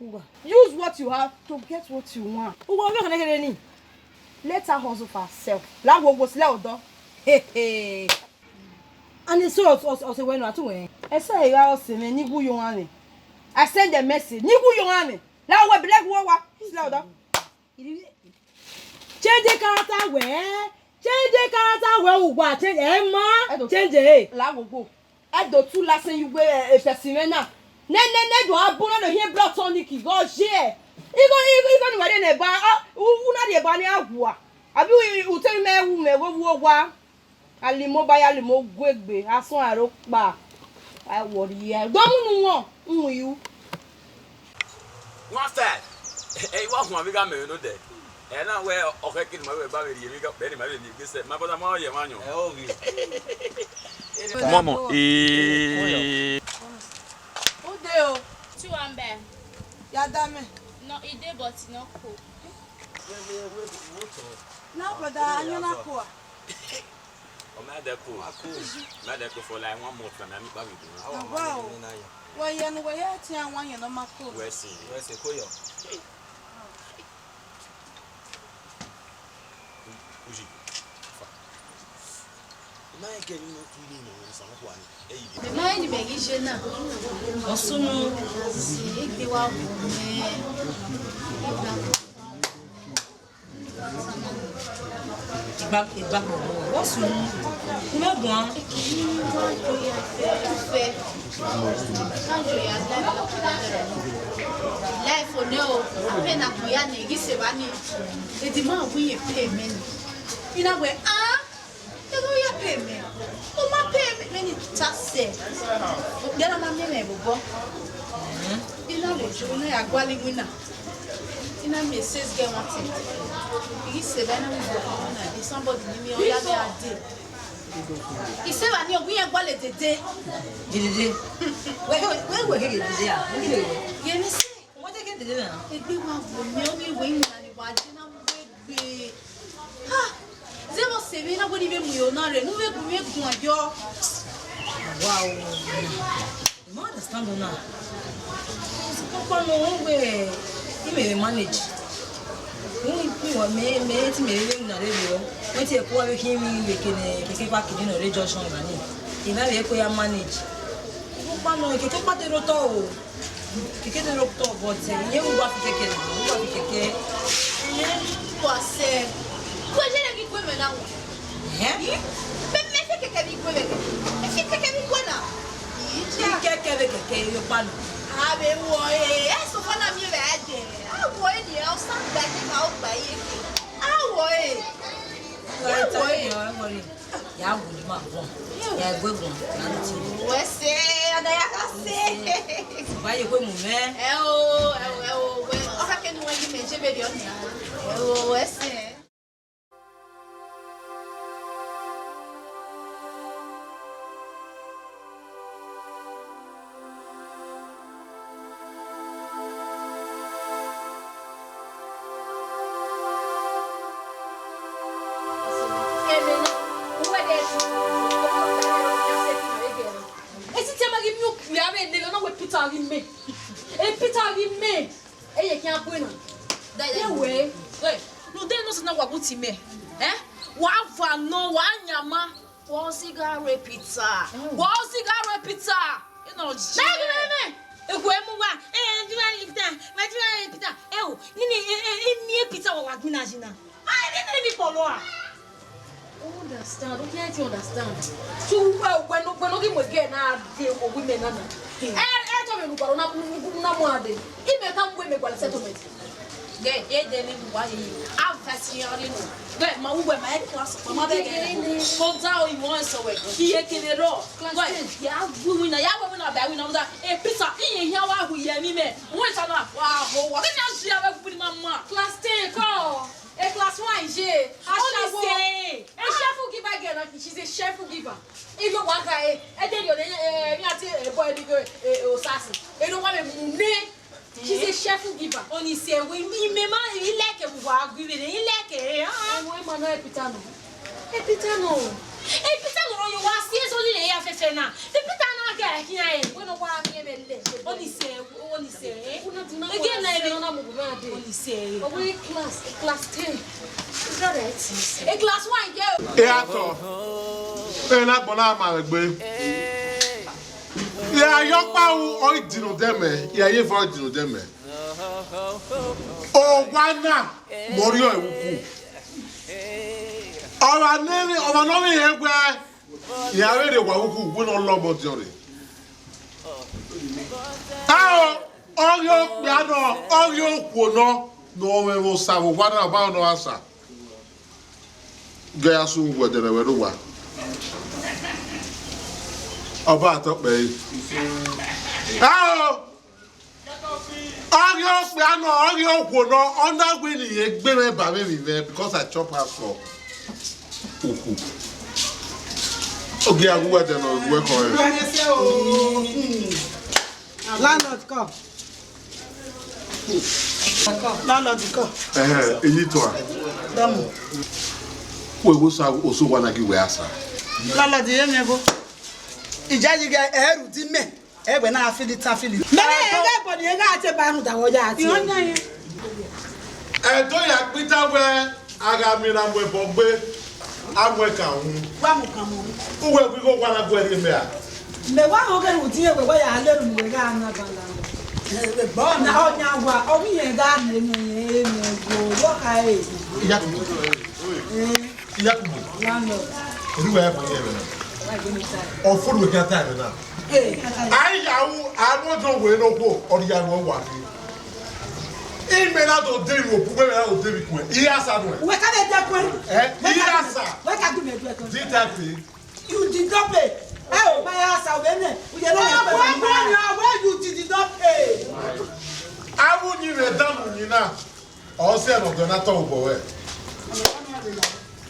Uwa, use what you have to get what you want. Uwa, ovbi ọkhan ne kherhe ni. Let her hustle for herself. La wo wo sẹ odọ. He, he. And so, ọ, ọ, ọ sẹ wẹ nọ, a tu wẹ. Ẹsẹ ẹre gha ọ sẹ mwẹ, ne I gu yo ọnrẹn mwẹ. I send a message, ne I gu yo ọnrẹn mwẹ. La wẹ black wo wa. Sẹ odọ. Change character wẹ. Change character wẹ, uwa, change, ẹ ma. Ẹdo. Change e. La wo wo. Ẹdo tu la sẹ yu gbe, e, efẹsin mwẹ na. Nẹ, nẹ, nẹ, do a bu na no hiẹn blood tonic, igho je. Igho, igho, igho ni wa rhie nẹ ba, a, u, u na rhie ba ni a wua. Abi u, u te mẹ wu mẹ gho wu owa. Alimo ba ya limo gu egbe, asọn aro kpa. A wọ rhie. Do mu nu wọn, mu yu. What's that? Ẹ i wa huan vbe gha mẹ vbe nodẹ. Ẹ na wẹ ọkhẹ kene ma vbe ba vbe rhie vbe gha, bẹghe ne ma vbe rhie gbe sẹ, ma brother, ma ye emwa yọn. Ẹ o ghi. Mọmọ, ee. Ude o. Chuwamba. Ya da mẹ. No, I dey but I no cold. Na brother, ayọn na cold a? Ọ ma dẹ cold. Ma dẹ cold for like one month, na mi kpa vbe dun. Wow. Wẹ ye ne uwẹ ye tie awa yẹn ne ọ ma cold. Wẹ si. Wẹ si ko yọ. Uji. Fa. Ma ke ni no kiri no, sa no kwa ni. Ẹ i de. Ma ni mẹ ghi je na. Ọ sunu. Si egbe wa wu mẹ. Igba, igba gbọgbọ. What's wrong? Ume guan. Life o ne o, apẹ na gbe ya ne, ghi sẹ evba ni. Edi ma wi ye pay mẹ ni. I na wẹ, ah, ẹ ghi ya pay mẹ. U ma pay mẹ ni ta sẹ. Okpia na ma miẹn mwẹ vbe obọ. I na vbe ju, I na ya gualọ iwinna. I na miẹn sales girl wanted. I ghi sẹ evba, I na miẹn vbe obọ na, somebody ni miẹn ọ ya vbe a dee. I sẹ evba ni, ọ gu iran gualọ dede. Dede. Wẹ, wẹ, wẹ, wẹ, dede a? Wẹ, wẹ, wẹ. Ye ne sẹ. Wọ́n tẹ́ kéde náà. Egbe wa wu mẹ, ọ ni wẹ iwinna ni wa je na mu egbe. Ha! Zẹ vbe ọ sẹ vbe na wẹ ne I vbe mu iro na rre, ne u vbe gu mwẹ guan yọ. Wa o. I ma understand una. Kọkọ nọ, wẹ I mẹ vbe manage. Wẹ I wa mẹ, mẹ te mẹ vbe na rre vbe ọ. Wẹ te ẹko wa vbe khian emwi vbe kene keke park ni nọ rre junction na ni. I na vbe ẹko ya manage. Kọkọ nọ, keke park te rre otọ o. Keke te rre otọ, but, eh, iye wu wa fi keke na, wu wa fi keke. Wa sẹ. Kue je ne ghi kue mẹ na wa. Eh? Ih, mẹ, mẹ fi keke ni kue mẹ. Mẹ fi keke ni kue na. Ih, ja. Fi keke vbe keke yo pa na. A vbe wọ e, e so fa na miẹn vbe a dẹ. A wọ e ni, ọ sa gba ni ma ọ gba ye ke. A wọ e. Right, a wọ e. Don't worry. Ya wu ni ma guan. Ya gue guan, ya ru ti. Wẹ sẹ, ọna ya gha sẹ. Wa ye kue mu mwẹ. Ẹ o, ẹ o, ẹ o, wẹ, ọ kha kẹ ne uwẹ ghi mẹ je vberriọ nia. Ẹ o, wẹ sẹ. Esitẹ ma ghi miẹn okpia vbe lele, ọ na wẹ Pita ghi mẹ. E Pita ghi mẹ. Eye khian bu ena. Ye wẹ. Hey, rhunmwuda ne ọ sẹ ne wa gu ti mẹ. Eh? Wa va nọ, wa yan ma. Wa ọ si gha ru Pita. Mm. Wa ọ si gha ru Pita. Ina ọ je. Bẹgẹ mẹ. Ekhue mu wa. Eh, di wa ru Pita. Wa di wa ru Pita. Eh o, nini, eh, eh, eh, miẹn Pita wa wa gbinna yi na. Ah, nini, nini kpọlọ a? Understand, okay, I understand. So, wẹ, wẹ no, wẹ no ghi mu egẹ na de owi mẹ na na. Eh, eh, tọ mẹ nu gbaro na, na mu ade. I mẹ ka mu mẹ gualọ settlement. Gẹ, e de ni wa yi. A va si ya ri no. Gẹ, ma wu wẹ ma e class, ma ma bẹ gẹ. Mo da o iwọ eso wẹ. Iye kene rọ. Class ten. Ya gu wi na, ya wẹ wi na ba wi na da. E Pita, iye ya wa hu ye mi mẹ. Wẹ sa na, wa ho, wa. Gẹ na si ya wẹ gu ni mama. Class ten ko. E class one ye, ashawo. Oni se. A cheerful giver girl, na, she's a cheerful giver. Iye wa gha e, e de yo de, eh, mi ati, eh, boy, ni go, eh, eh, Osasi. E no wa me mu ne. She's a cheerful giver. Oni se, we, mi, me ma, I like e, wa gui vbe, I like e, ah. E mo ma na e Pita no. E Pita no. E Pita no, yo wa si eso ni le ya fefe na. E Pita na ga e kian e. We no wa mi e le. Oni se. Oni se, eh? Ege na ebe. Oni se, eh? Owe class, class ten. Is that right? E class one, yeah. E atọ. E na gbọ na ma egbe. Ya yọ kpa u, ọ i dinu dẹmẹ. Ya ye vọ dinu dẹmẹ. Owa na, mọ rriọ ẹvbo uku. Ọmwa ne, ọmwa ne ọ vbe rẹn wẹẹ, ya vbe rhie owa uku, wẹ ne ọ lọmọ diọn rre. Ao, ọ ghi okpia nọ, ọ ghi okhuo nọ, ne ọ mwẹ vbe osa vbe owa na, ọba nọ gha sa. Gẹ ya sẹ uwu ẹdẹrẹ wẹ rre owa. Ọba atọ kpẹre. Ao! Ọ ghi okpia nọ, ọ ghi okhuo nọ, ọ na wẹ ne I gbe mwẹ ba mwẹ vbe mwẹ because I chop house for ukhu. Ogie a gu wẹ dẹ nọ, wẹ kọ rẹ. Landlord, come. Landlord, come. Ẹhẹn, eyi tua. Dọmọ. Wẹ wo sa oso wa na gi wẹ asa. Landlord, ye mẹ bo. Ija yi gẹ ẹrhu di mẹ. Ẹgbẹ na fili tan fili. Mẹ ne ẹgbẹ bọ ni ẹ gha te ba rhunmwuda vbe ọ ya tie. Ẹdẹ ya kpita wẹ a gha miẹn na mu ẹbọ gbe, a mu ẹkan wu. Wa mu kan mu. Uwẹ ghi gho wa na gu ẹre mẹ a? Mẹ wa họn ghe ne u die wẹ, wẹ ya lele unu wẹ gha na gbala. Ẹgbẹ bọ na ọ yan wa, ọ ghi yẹn gha miẹn mẹ, mẹ wo, wọ kha re. Iya kuku. Eh. Iyakubu, landlord, eri wẹ ẹbọ yẹn vbe na. Wa gbe mi ta. Ọ fo wẹ khian ta ẹmwẹ na. Eh. A i ya ru, a ru odọ wẹ ne okhuo, ọ rhie aro wa khin. Imẹ na do de ru obu, wẹ na do de vbe ikun. I gha sa nuẹn. Wẹ ka de de kuen. Eh, i gha sa. Wẹ ka gu mẹ de kuen. Did I pay? You did not pay. Ẹ o, ma ya sa wẹ nẹ. U ye no. Wẹ, wẹ, wẹ, wẹ, you did not pay. Avbe uyinmwẹ dan uyinmwẹ na. Ọ sẹ ne ọ gẹ na tọ obọ wẹ.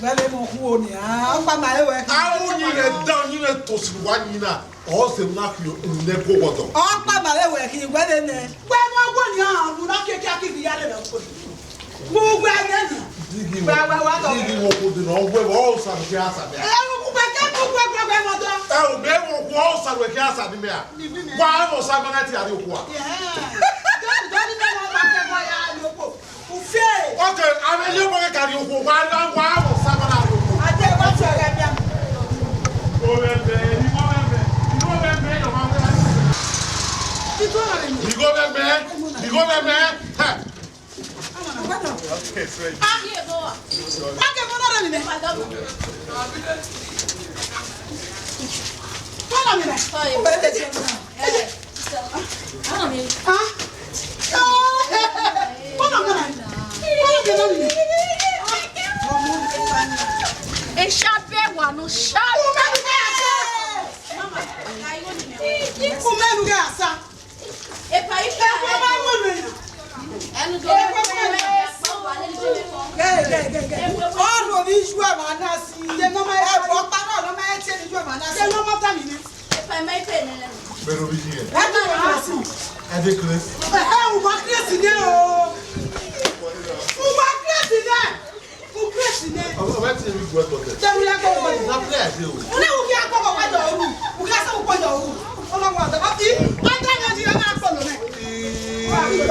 Wẹ vbe mu okhuo nia, ọ kpa ma re wẹ khin. Avbe uyinmwẹ dan uyinmwẹ tosi wa yin na, ọ sẹ na fi unu nẹ go wọdọ. Ọ kpa ma re wẹ khin, wẹ vbe nẹ. Wẹ mu okhuo nia, unu na kiekie aki bi ya lele okhuo. Mu wẹ nẹ nia. Digi wẹ, digi wẹ okhuo de nọ, wẹ vbe ọ sa ne ọ kẹ a sa mẹ. Ẹ, wẹ kẹ mu wẹ wẹ wẹ wọdọ. Ẹ, u mẹ vbe okhuo ọ sa ne ọ kẹ a sa ni mẹ a. Wa vbe ọ sa ma na ti a rhie okhuo a. Yeah. Don't, don't even want to go ya rhie okhuo. Ufe. Okay, a vbe ye ọmọ ghe ka rhie okhuo, wa, wa, wa, wa, sa ma na rhie okhuo. Ade, wa fi ọghe mia. Igho mwẹ mẹ, igho mwẹ mẹ, igho mwẹ mẹ, igho mwẹ mẹ, igho mwẹ mẹ. Hey. Okay, so ah, okay, mo na rẹ mi mẹ. Mo na mi mẹ. Esha bẹ wa nọ sha. Ọrhuo vbe iye uẹ mwa na si. Ẹvbo ọkpa na nọ ma tie ne iye uẹ mwa na si. Mẹ ne ovbi iye. Ẹdekere. Ẹ, uwa Kristi nẹ o. Uwa Kristi nẹ. U Kristi nẹ. Ọ, ọ, ọ, ti ri guẹ tọtẹ. Tẹ̀wé ya kọ wọ. Na play ade o. Mo ní wù kí a kọ wọ wájú ọ̀rù. Wù kí a sọ wọ wájú ọ̀rù. Ọmọ wọn dọ. Ọtí. Ọjọ́ yẹn ti yọ náà pọ̀ lónìí. Ii, ii, ii.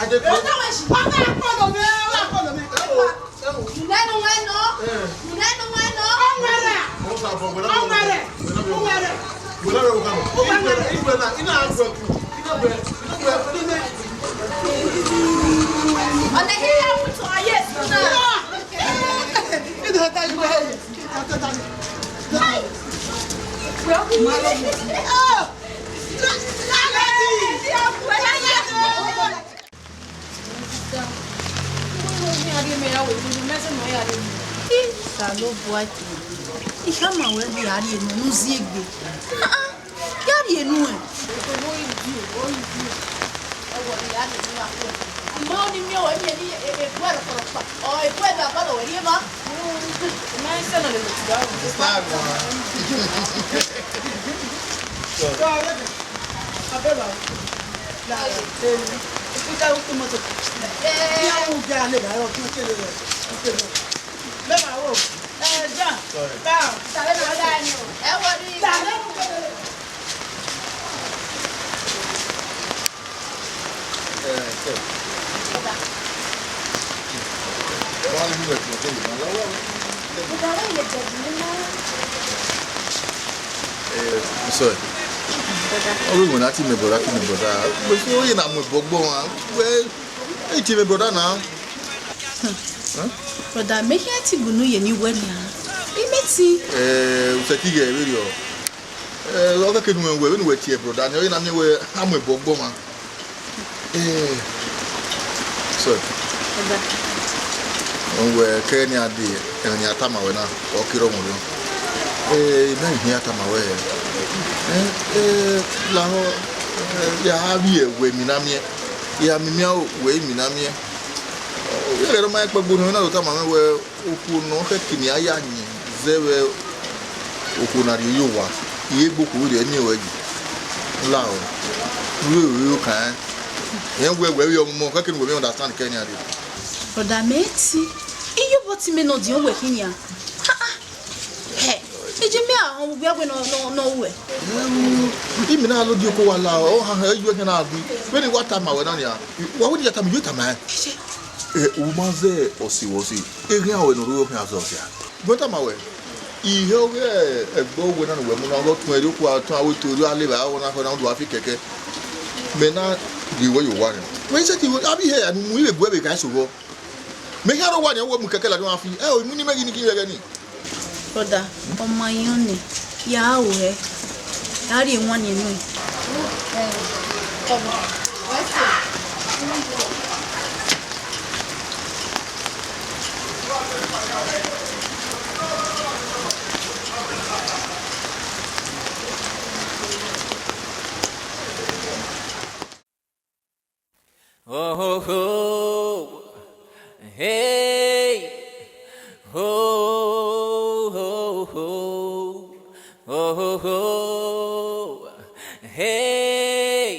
Adekun. Ọjọ́ yẹn ti yọ náà pọ̀ lónìí. Ọjọ́ yẹn ti yọ náà pọ̀ lónìí. Ẹ wo, ẹ wo. Nẹnu wẹ nọ. Ẹ. Nẹnu wẹ nọ. Ọmọ rẹ. Mo sa fọ wẹrẹ. Ọmọ rẹ. Wẹrẹ wẹ. Wẹrẹ wẹ wọ kano. Igbe na, igbe na, ina agbe ku. Ina gbe, ina gbe, ina gbe. Ọnẹ kí yá wí tún ayé sùn náà. Ina ta ju bẹ́ẹ̀. Ina ta ju. Osanobua ke, I khama wẹ ghi a rhie nuẹn ne u ziengbe. Ah, ah, ya rhie nuẹn. Ima ọnii miẹn ruẹ miẹn ne ebuẹ rhọkpọrhọkpa, ọ ebuẹ do agbọdọ wẹ rhie ma. Ima i sẹ nọ lele otu ra. Sister Agua. Eh, sorry. Ọ vbe wẹ na ti mẹ brother, ti mẹ brother. Before ye na mu ẹbọ gbọ wan. Wẹ, e tie mẹ brother na. Brother, mẹ khian ti gunu ye ni wẹ nia. I mẹ ti. Eh, usẹ ti ghẹ vberriọ. Eh, ọ kẹkẹ nu wẹ, vbene uwẹ tie brother, ne ọ ye na miẹn wẹ a mu ẹbọ gbọ wan. Eh, sorry. Brother. Wẹ kẹ ne a de, ẹmwẹ ne a tama wẹ na, ọ kere ọmọ rẹ. Eh, mẹ hin a tama wẹ. Eh, eh, lahọ. Ya vbiẹ wẹ emwi na miẹn, ya miẹn miẹn aro wẹ emwi na miẹn. Ọ ghẹ rre ma kpẹgbe ne ọ na do tama mwẹ wẹ okhuo ne ọ khẹke ne a ya yin zẹ vbe okhuo na rhie ye owa, I re egbe okhuo vberriọ, I miẹn ruẹ yi. Lahọ, ne u vbe ru okan rẹn, rẹn wẹ wẹ vbe ọmọ khẹke ne uwẹ vbe understand kẹ nian rre. Brother, mẹ ti, iyobọ te imẹ ne ọ diọn wẹ khin nian. Ha ha. Hẹ, eje mẹ a họn vbe uwẹ wẹ ne ọ, ne ọ, ne ọ ruẹ. Imẹ na lodiọn oko wa la, ọ hahẹ, iyuẹ khian na gui. Vbene I wa tama ruẹ na nian, wa wẹ ne I ya tama, I ya tama ẹn. Eje. Eh, u ma zẹ ọse vbe ọse, eghian ruẹ ne ọ rre ọkhian zọ ọse a. Gu tama ruẹ, I he ọghe ẹgbẹ owẹ na ne uwẹ mu na, ọ tuẹn rre okhuo, a tuẹn aro eto, erriọ a le evbare ọghọ na, ọ na do a fi kẹkẹ. Mẹ na rhie ruẹ ye owa nian. Wẹ i sẹtin, avbe ihe a mu ivbe bu ẹvbe gha eso vbọ. Mẹ khian rre owa nian, wẹ mu kẹkẹ ladian ọmwa fi. Ẹ o, I mu ne imẹ ghi ni ghi vbe ẹghẹ ni. Brother, ọ ma yọn nẹ, ya ru ẹre, ya rhie ewanniẹn nuẹn. Oh, oh, oh. Hey. Oh, oh, oh. Oh, oh, oh. Hey.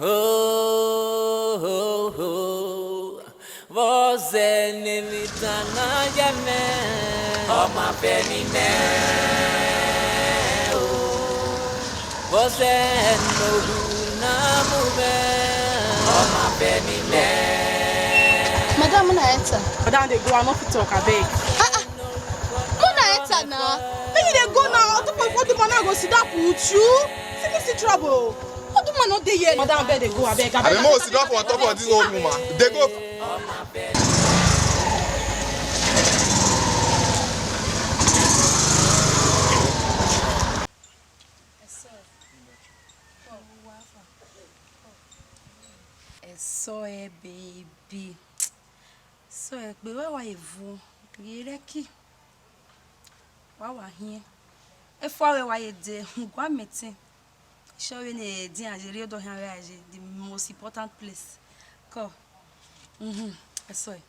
Oh, oh, oh. Vbọzẹ ne emwi dan na ya mẹ, ọ ma vbe ni mẹ o. Vbọzẹ ne ohu na mu mwẹ, ọ ma vbe ni mẹ. Madam, una enter. Madam, dey go, I no fit talk, abeg. Ah, ah. Una enter now. Make you dey go now. On top of what the man go sit down with you. See me see trouble. What the man no dey here. Madam, abeg dey go, abeg, abeg. Abeg, make we sit down for on top of this old woman. Dey go. Ẹsọe, baby. So, egbe wẹ wa ye vuọn, rhie rẹki, wa wa hiẹn. Efua wẹ wa ye de, gua meeting. Sure vbene e dian ye rrie ọdọ khian vbe a ye, the most important place. Kọ, mhm, ẹsọe,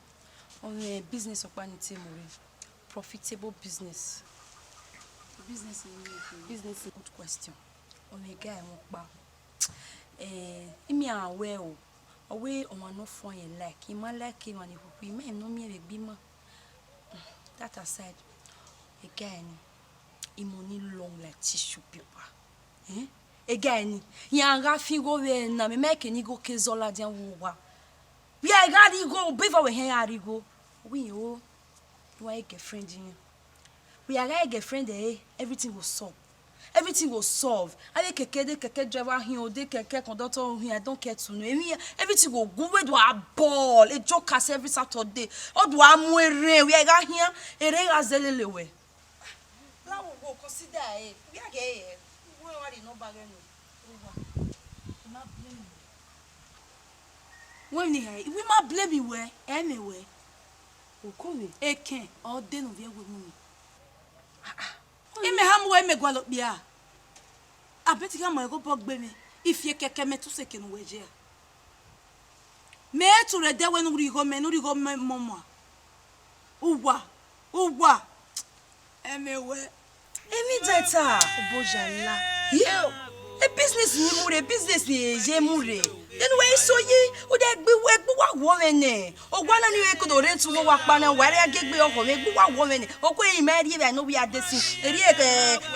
ọ mwẹ business ọkpa ne I te mu rre. Profitable business. Business ni, business, good question. Ọ mwẹ guy ẹmwẹ ọkpa. Eh, imian wẹ o, ọ wẹ ọmwa ne ọ fuẹn rẹn like, I ma like emwa ni khukhui, I ma emwi ne ọ miẹn vbe egbe ima. That aside, e guy ni, e money long like tissue paper. Eh? E guy ni, iran gha fi igho vbe ẹre na, mẹ ma ke ne igho ke zọ ladian vbe owa. Vbe a gha rhie igho, obọ eva wẹ hẹn gha rhie igho. Wẹ o, wa girlfriend iran. Wẹ a gha girlfriend ẹre, everything go solve. Everything go solve. A de keke, de keke driver hin, o de keke conductor hin, I don't care to know. Emwi, everything go good. Wẹ do a ball, e jokers every Saturday. Ọ do a mu erhẹn, wẹ a gha hian, erhẹn gha zẹ lele wẹ. La wo wo consider e. Wẹ a ghe e. Wẹ wa rhie number ghẹ nọ. Owa. I ma blame you. Wẹ ni hẹ, I ma blame wẹ, ẹ mẹ wẹ. Okove. Ekẹn, ọ de ne ovbi ẹvbo mu ni. Imẹ ha mu wẹ mẹ gualọ okpia. Abẹti gha ma ẹghẹ obọ gbe mwẹ, I fi ekẹkẹ mẹ tuse eke ne uwẹ ye a. Mẹ i tu rre ẹdẹ wẹ ne u rhie igho mẹ, ne u rhie igho mẹ mọmọ a. Uwa, uwa. Ẹ mẹ wẹ. Emwi dẹta, oboyala. Yo, e business ni mu rre, business ni ye mu rre. Then wẹ i so yi, u de gbe uwa, egbe uwa wọ mwẹ nẹ. Owa na ni wẹ kodo rent uwu owa kpa na, wa rre gie egbe ọkhọ mwẹ, egbe uwa wọ mwẹ nẹ. Okue i ma rhie evbare ne ovbi a de sin. Erriọ,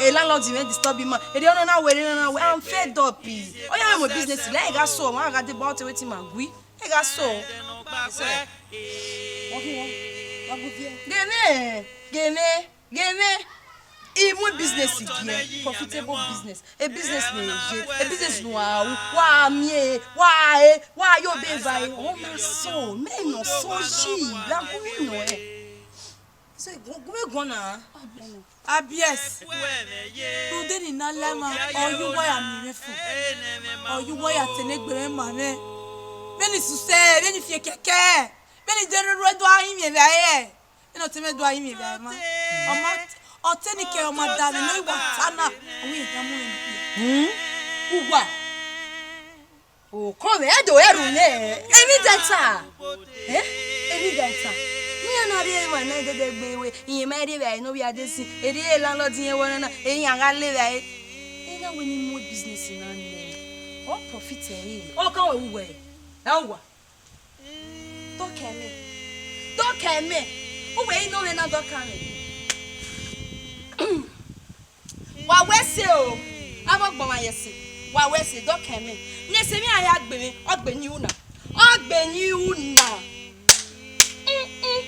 eh, landlord mwẹ disturb ima. Erriọ ọnọna wẹ, erriọ ọnọna wẹ. I'm fed up. Ọ ya mwẹ business, la I gha so, wa gha deba ọtẹn wetin ima gui. I gha so. So, wa gu, wa gu viẹ. Ghe mwẹ, ghe mwẹ. Ghe mwẹ, I mu business gie, profitable business, a business ne ye, a business ne wa ru, wa miẹn, wa re, wa ye obọ eva re, ọ ma so, mẹ nọ so yi, la gu mwẹ nọ ẹ. So, gu, gu mwẹ guan na. Abies, rhunmwuda ne I na la ima, ọ ye uwa ya miẹn mwẹ fo, ọ ye uwa ya tene egbe mwẹ ma mwẹ. Vbene I susẹ, vbene I fi ekẹkẹ, vbene I de roro ẹdua rinmwian evbare. Vbene ọtẹn mwẹ do a rinmwian evbare ma. Ọ ma, ọtẹn ni kẹ ọ ma da vbe ne ọ i wa ta na, ọ wẹ irẹn da mu mwẹ ne okpia. Hmm? Uwa. Okọ mwẹ, ẹdo ẹrhu nẹ, emwi dẹta. Eh? Emwi dẹta. Iran na rhie emwa na dẹdẹ gbe wẹ, irẹn ma rhie vbe a ne ovbi a de sin, erriọ landlord irẹn wẹ ọna na, iran gha le vbe a. Ena wẹ ne I mu business na nẹ, ọ profit ẹre, ọ kan wẹ uwẹ, ẹ uwa. Dọkẹ mwẹ, dọkẹ mwẹ, uwẹ I nọ mwẹ na dọka mwẹ. Wa wẹ ẹse o, avbe ọgbọnmwa ye ẹse, wa wẹ ẹse, dọkẹ mwẹ. Ne ẹse mwẹ a ya gbe mwẹ, ọ gbe ne u na, ọ gbe ne u na. Mm, mm.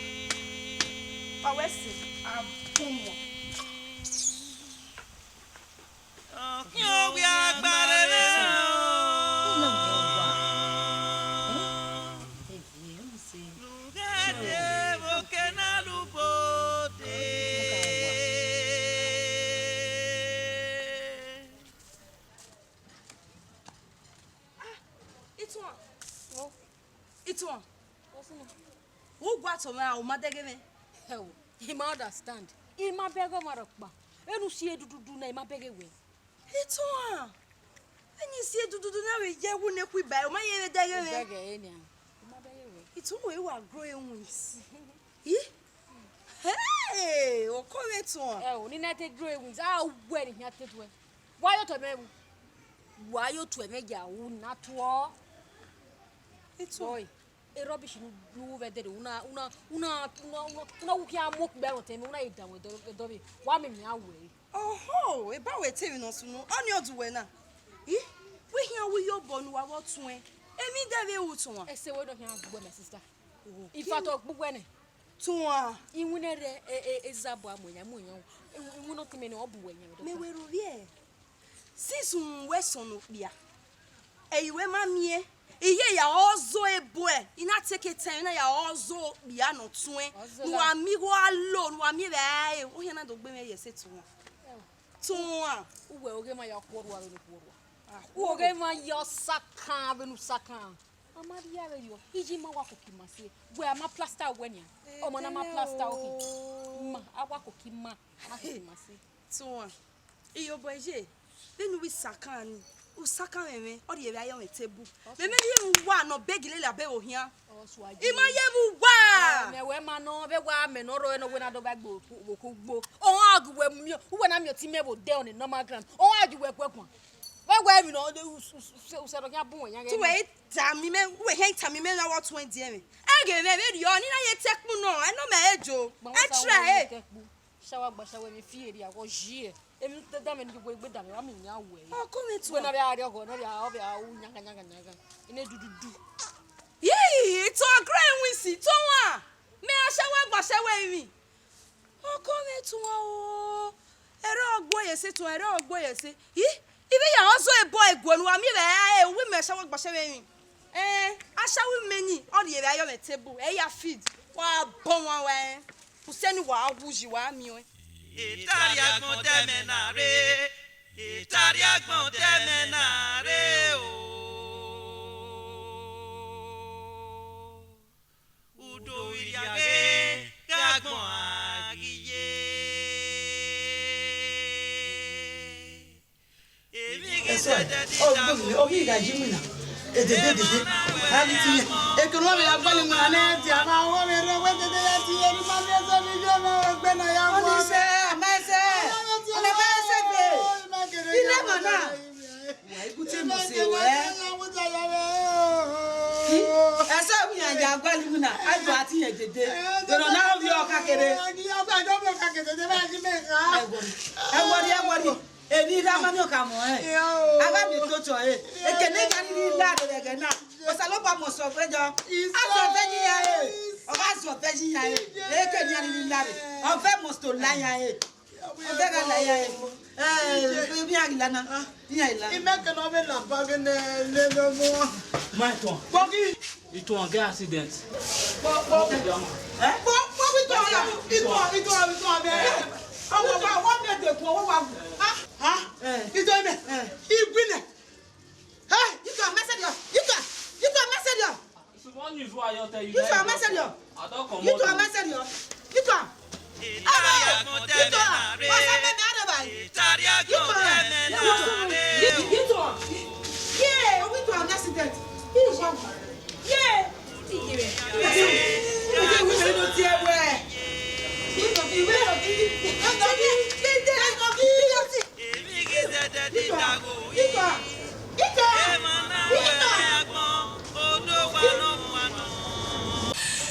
Wa wẹ ẹse, abọmọ. Ọkhiọnwẹ agbara mwẹ o. Lughe vbe oke na lubode. Ah, Ituan. Ituan. Wẹ u gua tọ mwẹ ra, u ma dẹghe mwẹ? Ẹo, I ma understand. I ma bẹghe ọmwa rhọkpa. Vbene u si edududu na, I ma bẹghe wẹ. Ituan, vbene I si edududu na vbe ye ẹwu ne khu iba, u ma ye vbe dẹghe mwẹ. Dẹghe ẹre nian. I ma bẹghe wẹ. Ituan, wẹ wa grow wings. Ih? Hey, okọ mwẹ Ituan. Ẹo, ne I na te grow wings, a wẹ ne I khian te tuẹ. Wa yo tuẹ mwẹ ru. Wa yo tuẹ mwẹ ya ru na tuọ. Ituan. Boy. E rubbish ne u, ne u vbe dẹrriọ, u na, u na, u na, u na, u na, u na wu khian mu okpia rẹn otọ mwẹ, u na ye danmwẹ ẹdọ, ẹdọ vbe, wa miẹn miẹn a wẹ. Oho, eba wẹ te emwi ne ọ sunu, ọnii ọ du wẹ na. I, wẹ khian wu iyobọ ne uwa vbe tuẹn, emwi dẹ vbe ru Ituan. Ẹse wẹ nọ khian gbe my sister. Oho. In fact, ọ gbe uwẹ nẹ. Tuan. Iwinna rẹ, e, e, e Izabọ a mu yan, mu yan. Iwinna ọtẹn mwẹ nẹ, ọ bu uwẹ yan. Mẹ wẹ ro vbiẹ. Since u wẹ sọn ne okpia, ẹ i wẹ ma miẹn, I ye ya ọ zọ ebo ẹre, I na take time na ya ọ zọ okpia ne ọ tuẹn, ne uwa miẹn igho a lo, ne uwa miẹn vbe a re, ohian na do gbe mwẹ ye ẹse Ituan. Tuan. Uwẹ oghe ma ya khuọrua vbene u khuọrua. Uwẹ oghe ma ya ọsakan vbene u sakan. A ma rhie avbe rriọ, iye ima wa koko ima se, wẹ a ma plaster uwẹ nian, ọmọ na ma plaster okhi. Ima, a wa koko ima, a koko ima se. Tuan. Iyobọ ye, vbene u vbe sakan ni, u sakan mwẹ mwẹ, ọ rhie vbe ayọ mwẹ table. Mẹ mẹ ye vbe uwa ne ọ beg lele abẹ vbe ohian. I ma ye vbe uwa. Mẹ wẹ ma nọ, vbe wa mẹ ne ọ rrọọ nọ wẹ na dọba gbe okugbo. Ọmwa ghi wẹ miẹn, uwẹ na miẹn ọtẹn mwẹ vbe odẹ on a normal ground. Ọmwa ghi wẹ guẹ guan. Vbe wẹ emwi nọ, u sẹ nọ khian bun wẹ yan. Te uwẹ tama imẹ, uwẹ hẹn tama imẹ na wọ tuẹn diẹ mwẹ. Ẹghẹ mwẹ vberriọ, ne I na ye te ẹkpu nọ, ẹnọ mẹ re jo. Ẹ try e. Shawa gba shawa, emwi fi eri awọ yi ẹre. Emwi te da mẹ ni, wẹ gbe da mẹ, wa miẹn yan wẹ. Ọ ko mwẹ Ituan. Wẹ na vbe a rrie ọghọ, na vbe a, ọ vbe a ru yanga yanga yanga. Ine dududu. Yii, Ituan grow wings, Ituan. Mẹ a shawa gba shawa emwi. Ọ ko mwẹ Ituan o. Ẹre ọ gbe ye ẹse Ituan, ẹre ọ gbe ye ẹse. Ih, I vbe ya ọ zọ ebo ẹguẹ ne uwa miẹn vbe a re, uwu imẹ a shawa gba shawa emwi. Ẹn, a shawa imẹ ni, ọ rhie vbe ayọ mwẹ table, ẹ ya feed. Wa bọ wan wa ẹn. Usẹ ni wa wu yi, wa miẹn ọẹn. Etari agbọn dẹ mẹ na rre, etari agbọn dẹ mẹ na rre o. Udo iriange gha gbọn a ghi ye. Emwi ghi Ẹsọ, dẹdẹ ni ọ da gbẹgbe, ọ ghi gha yi iwinna. Edede, edede. A ghi ti yẹn. Ekene ọ vbe ya gualọ iwinna nẹ, dia ma, ọ vbe rre, wẹ dede ya ti yẹn, ne ima miẹn ẹsọ ni yọ mwẹ, egbe na ya wu mwẹ. Ọni sẹ, a ma ẹsẹ. Ọni ma ẹsẹ gbe. Ile ma na. Wa igu te mọ se ruẹ. Ẹsẹ wi yan ya gualọ iwinna, a do a ti yẹn dede. Dọrọ na ovbi ọka kere. Ẹ wọrri, ẹ wọrri, ẹ wọrri. Emwi rre a ma miẹn ọka mọ rẹn. A gha miẹn toto ẹre. Ekene gha rhirhi la rre vbe ẹghẹ na. Osanobua must obey yọ. A zọ ọvẹn yi ya re. Ọ gha zọ ọvẹn yi ya re. Eke ni a rhirhi la rre. Ọvẹn must la ya re. Ọvẹn gha la ya re. Eh, iran ghi la na. Iran ghi la. Imẹ kene ọ vbe la ba ghe ne lele ọmọ. Ma Ituan. Kpọgi. Ituan get accident. Kpọ, kpọ. Eh? Kpọ, kpọ, Ituan ya. Ituan, Ituan, Ituan bẹ. Ọmọ wa, wa mẹ de kun, wa wa. Ha? Ha? Eh. Ituan mẹ. Eh. Igbinẹ. Hey, Ituan message yo. Ituan, Ituan message yo. Small news wey I just tell you. Ituan message yo. I don comot. Ituan message yo. Ituan. Ituan. What's up, man? Ituan. Ituan. Yeah, Ituan message.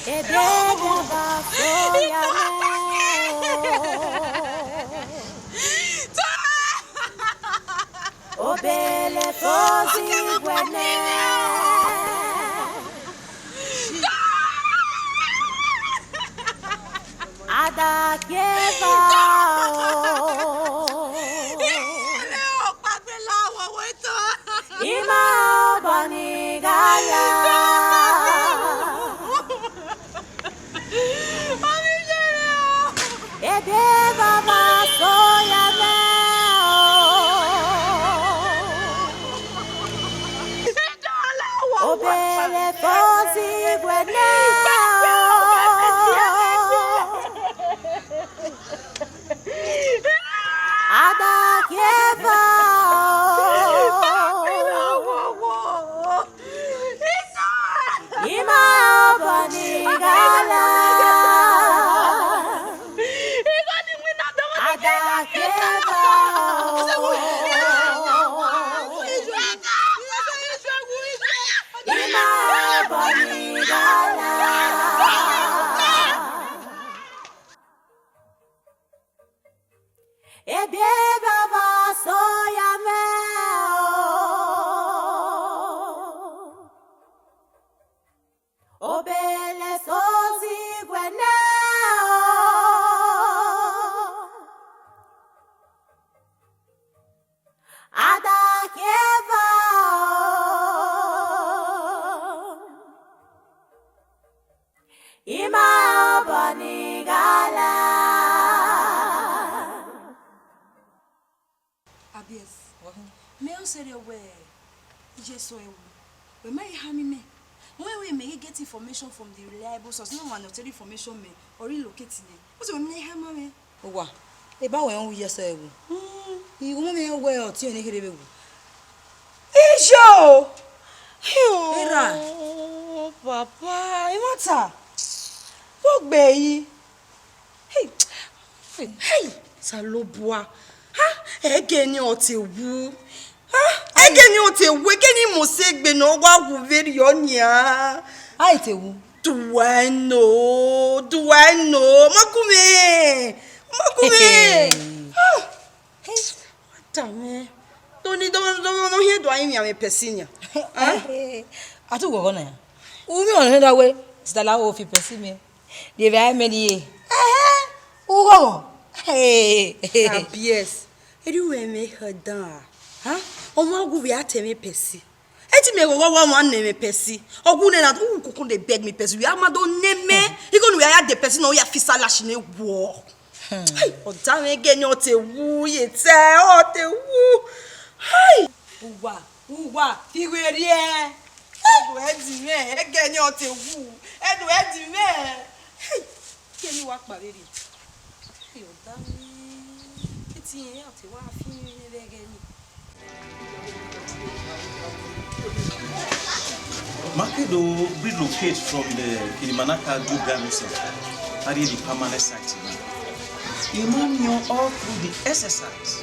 Ebe baba fo ya mwẹ o. Obele fo zẹ wẹẹ, a da kie eva o. I ma obọ ni gha la. Ebe baba fo ya mwẹ o. Obele fo zẹ wẹẹ, a da kie eva o. I ma obọ ni gha la. A da kie eva o. I ma obọ ni gha la. Ebe baba fo ya mwẹ o. Obele fo zẹ wẹẹ, a da kie eva o. I ma obọ ni gha la. Abies, mẹ ọ sẹrriọ wẹ iye sọ ẹwu, wẹ ma i hama mẹ. Wẹ wẹ mẹ ghi get information from the reliable source, ne ọmwa ne ọ tere information mẹ, ọ relocate nẹ. Wẹ sẹ wẹ ma i hama mẹ. Owa, eba wẹ rẹn u iye sọ ẹwu. Mm. I gu mẹ wẹ ọtiọnrẹn ne kherhe vbe wu. Iye o! Erha! Papa, I want her. Vbọ gbe yi? Hey! Hey! Osanobua! Ha! Ẹgẹ ne ọ te wu. Ha! Ẹgẹ ne ọ te wu, ẹgẹ ne I mose egbe ne ọ wa wu vberriọ nian. A i te wu. Do I know? Do I know? Ma gu mwẹ. Ma gu mwẹ. Ha! Hey! Wa tama mwẹ. Do ni do do do hiẹn do a rinmwian mwẹ pẹsi nian. A tu ghọghọ na ya. U miẹn ọnrẹn da wẹ, sita la wo fi pẹsi mẹ. Rhie vbe a mẹ rhie. Ẹhẹn, u ghọghọ. Hey. Abies, erriọ u mwẹ ehe dan a? Ha? Ọmwa gu vbe a tẹ mwẹ pẹsi. Eti mẹ ghọghọ wa ọmwa nẹ mwẹ pẹsi. Ọ gu nẹ na, u kuku dey beg me pẹsi. Wẹ a ma do nẹ mẹ. Igho ne u ya ya de pẹsi na, u ya fi isa lashi ne wọ. Hmm. Hai, ọ da mwẹ ẹgẹ ne ọ te wu, ye tẹ, ọ te wu. Hai. Uwa, uwa, fi iwe rhie. Ẹdẹ ẹdin mwẹ, ẹgẹ ne ọ te wu. Ẹdẹ ẹdin mwẹ. Hai, ke ni wa kpa vberriọ. Ai, ọ da mwẹ. Eti rẹn, ọ te wa fi iwe rhie vbe ẹghẹ ni. Ma ke do relocate from the Kilimanaka Duga Museum. I rhie the permanent site now. I ma miẹn all through the exercise.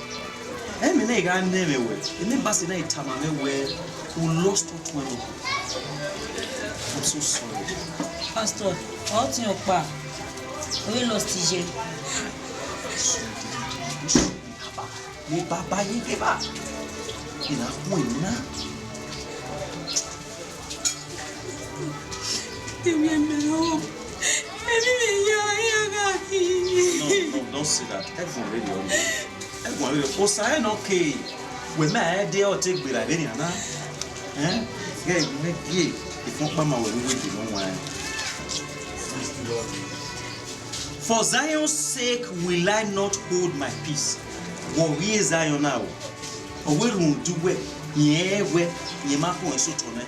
Ẹmwẹ na gha nẹ mwẹ wẹ, emwi embassy na tama mwẹ wẹ, u lost out well. I'm so sorry. Pastor, ọ tiẹn ọkpa, ọ lost iye. Ne baba ye geba. I na ku emwi na. Emwi mẹ o. Emwi mẹ ya, ya gha khin. No, no, don't say that. Ẹvbo rre ọ. Ẹvbo rre. Osa ẹnọ ke. Wẹ mẹ a de ọ te gberra vbe nian na. Eh? Ghẹ mẹ gie. Ifọn kpama wẹ vbe wẹ de no wan. For Zion's sake will I not hold my peace. Wọ rhie Zion na o. Ọ wẹ rhunmwuda uwẹ, rẹn wẹ, rẹn ma khuẹn sotọ nẹ.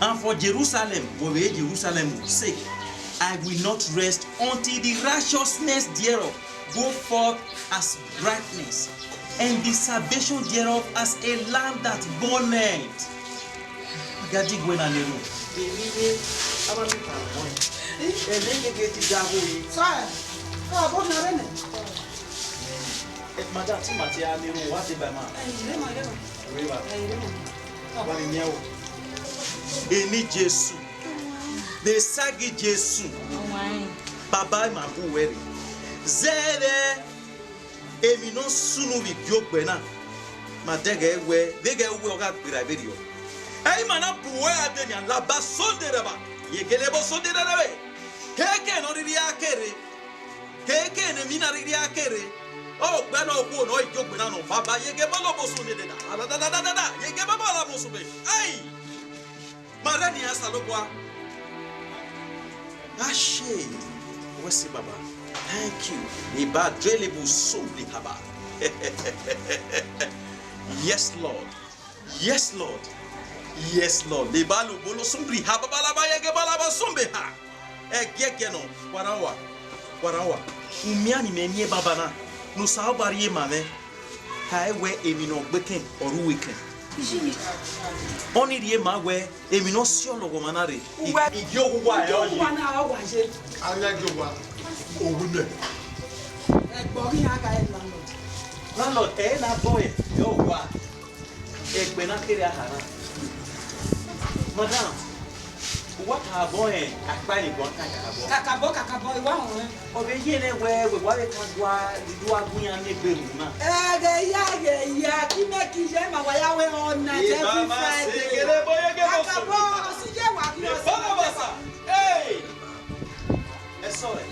And for Jerusalem, wọ vbe Jerusalem sake, I will not rest until the righteousness thereof go forth as brightness, and the salvation thereof as a lamp that burneth. Gadi wẹ na nero. Emwi ye, aba mi ta mọ. Ẹmwẹ gege ti da ho yi. Sir, sir, abo na rẹ nẹ. Eh, madam, ti ma ti a nero, wa de ba ma. Eh, ire ma, ire ma. Ire ma. Eh, ire ma. Wa ni nia o. Eni Jesu. De sagi Jesu. Baba ma bu wẹ rre. Zẹvbe emwi ne ọ sunu vbe igiogbe na, ma dẹghẹ wẹ, deghẹ wẹ ọ gha gberra vberriọ. Ẹ i ma na bu wẹ a de nian laba Sunday rẹba, ye gele bo Sunday rẹba. Keke ne ọ rhirhi a kere, keke ne emwi na rhirhi a kere, ọ gbe na okhuo ne ọ igiogbe na nọ, baba, ye gele bo Sunday da, da, da, ye gele bo Sunday. Ai! Ma rẹ nian Osanobua. Ashe, wẹ sẹ Baba. Thank you. Iba drele bu so ni haba. Yes, Lord. Yes, Lord. Yes, Lord. Iba lo bolo sumbri ha baba laba yege balaba sumbe ha. Ẹgiẹgiẹ nọ, wa rhan uwa, wa rhan uwa. Umian ni mẹ miẹn baba na, ne Osanobua rhie ma mwẹ. Tae wẹ emwi ne ọ gbe kẹn, ọ ru uwu kẹn. Ọnii rhie ma wẹ emwi ne ọ si ọlọghọmwa na rre. Uwẹ, I gie owa ẹ ọ ye. Uwa na ọ wa ye. A na gie owa, owu mẹ. Ẹgbẹ ọghe iran gha re landlord. Landlord, ẹ i na bọ ẹ, ẹ ọ wa. Ẹgbẹ na kere a ha na. Madam, uwa kakabọ rẹn akpa ni guan kakabọ. Kakabọ, kakabọ, I wa họn rẹn. Ọ vbe ye nẹ wẹ, wẹ wa vbe ka gua, I do a gu iran ne egbe ru na. Ẹghẹ ya, ẹghẹ ya, ki mẹ ki ye ma wa ya wẹ all night every Friday. Kakabọ, ọ si ye wa ghi ọ si ye wa. Hey! Ẹ sọrẹ.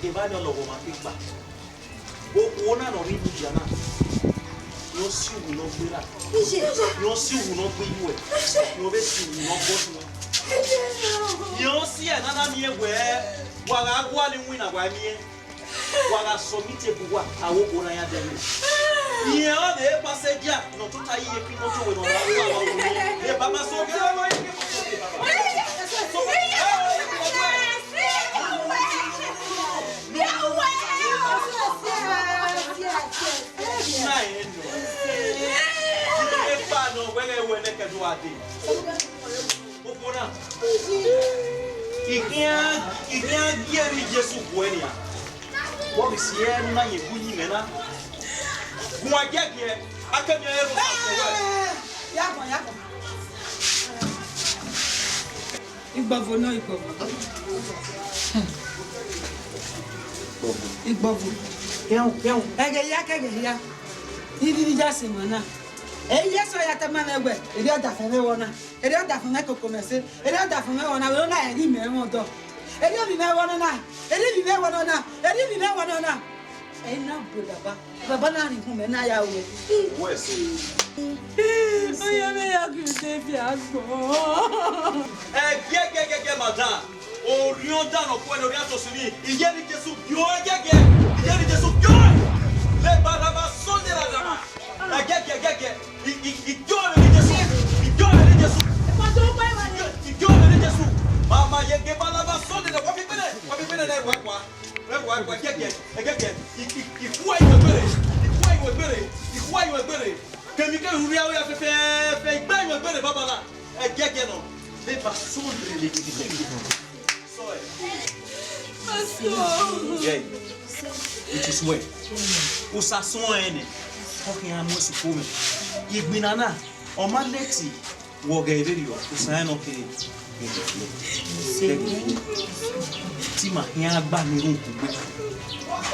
Evba ni ọlọghọmwa kpekpa. Okhuo na ne ọ rre Abuja na, ne ọ si uwu ne ọ gberra, ne ọ si uwu ne ọ gbe iyuẹ, ne ọ vbe si uwu ne ọ gbe ọtuẹn. Ne ọ si ẹre ne a na miẹn wẹẹ, wa gha gualọ iwinna wa miẹn, wa gha submit egbe uwa, aro okhuo na ya dẹghe. Rẹn ọnii passenger ne ọ tota iye khin imoto wẹ ne ọ gha gualọ iwinna. Ẹ baba, so ghe ẹmwẹ ike imoto wẹ baba. I khian, I khian gie ẹre Jesu guẹ nian. Vbọ ghi si ẹe ne u na ye gu yin mwẹ na? Guan giẹgiẹ, a ke miẹn ẹre Osa fo wẹ. Igbọvo nọ, igbọvo. Igbọvo. Kẹun, kẹun. Ẹghẹ hia kẹghẹ hia. Irhirhi ya sẹ emwa na. Ẹ i ye sẹ ọ ya tama mwẹ wẹ, erriọ ọdafẹn mwẹ vbọ na. Erriọ ọdafẹn mwẹ koko mwẹ sẹ. Erriọ ọdafẹn mwẹ vbọ na, wẹ na ẹre imẹ mwẹ ọdọ. Erriọ ovbi mwẹ vbọ nọ na. Erriọ ivbi mwẹ vbọ nọ na. Erriọ ivbi mwẹ vbọ nọ na. Ẹ i na bu baba. Baba na rhie ihun mẹ na ya ruẹ. Wẹ sẹ. Ọ ya mwẹ ya gu Devi agbọn. Ẹgiẹgiẹgiẹgiẹ, madam. Orhiọn dan ne ọ khuẹ ne orhiọn tosi ni. Iyẹnrẹn Jesu, gie ọẹn ẹgiẹgiẹ. Iyẹnrẹn Jesu, gie ọẹn. Le Barabas sẹ ọni ra dama. Ẹgiẹgiẹ, ẹgiẹgiẹ. I, i, I gie ọẹn vbe eni Jesu. I gie ọẹn vbe eni Jesu. I gie ọẹn vbe eni Jesu. Ma, ma ye gie Barabas sẹ ọni ra. Wa fi gbẹnẹ, wa fi gbẹnẹ nẹ, wa, wa. Ẹ wa, wa, ẹgiẹgiẹ, ẹgiẹgiẹ, I, I, I khuẹ iwẹ gbere, I khuẹ iwẹ gbere, I khuẹ iwẹ gbere. Kemikemi ne u rhie aro ya fẹfẹfẹ, I gbe iwẹ gbere, baba na. Ẹgiẹgiẹ nọ, ne ba so lele gidi. So, eh. Yeah, which is well. Osa suẹn nẹ, ọ khian mu ẹse ukpo mwẹ. Igbinna na, ọ ma leti. Wọ ghẹ vberriọ, Osa rẹn nọ kere. Te ima khian gba ne erhunmwu kugbe,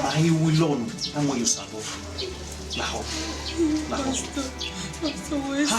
ma he ru ilọ nọ, a mu ye Osa obọ. Lahọ, lahọ. Pastor, Pastor, wẹ sẹ.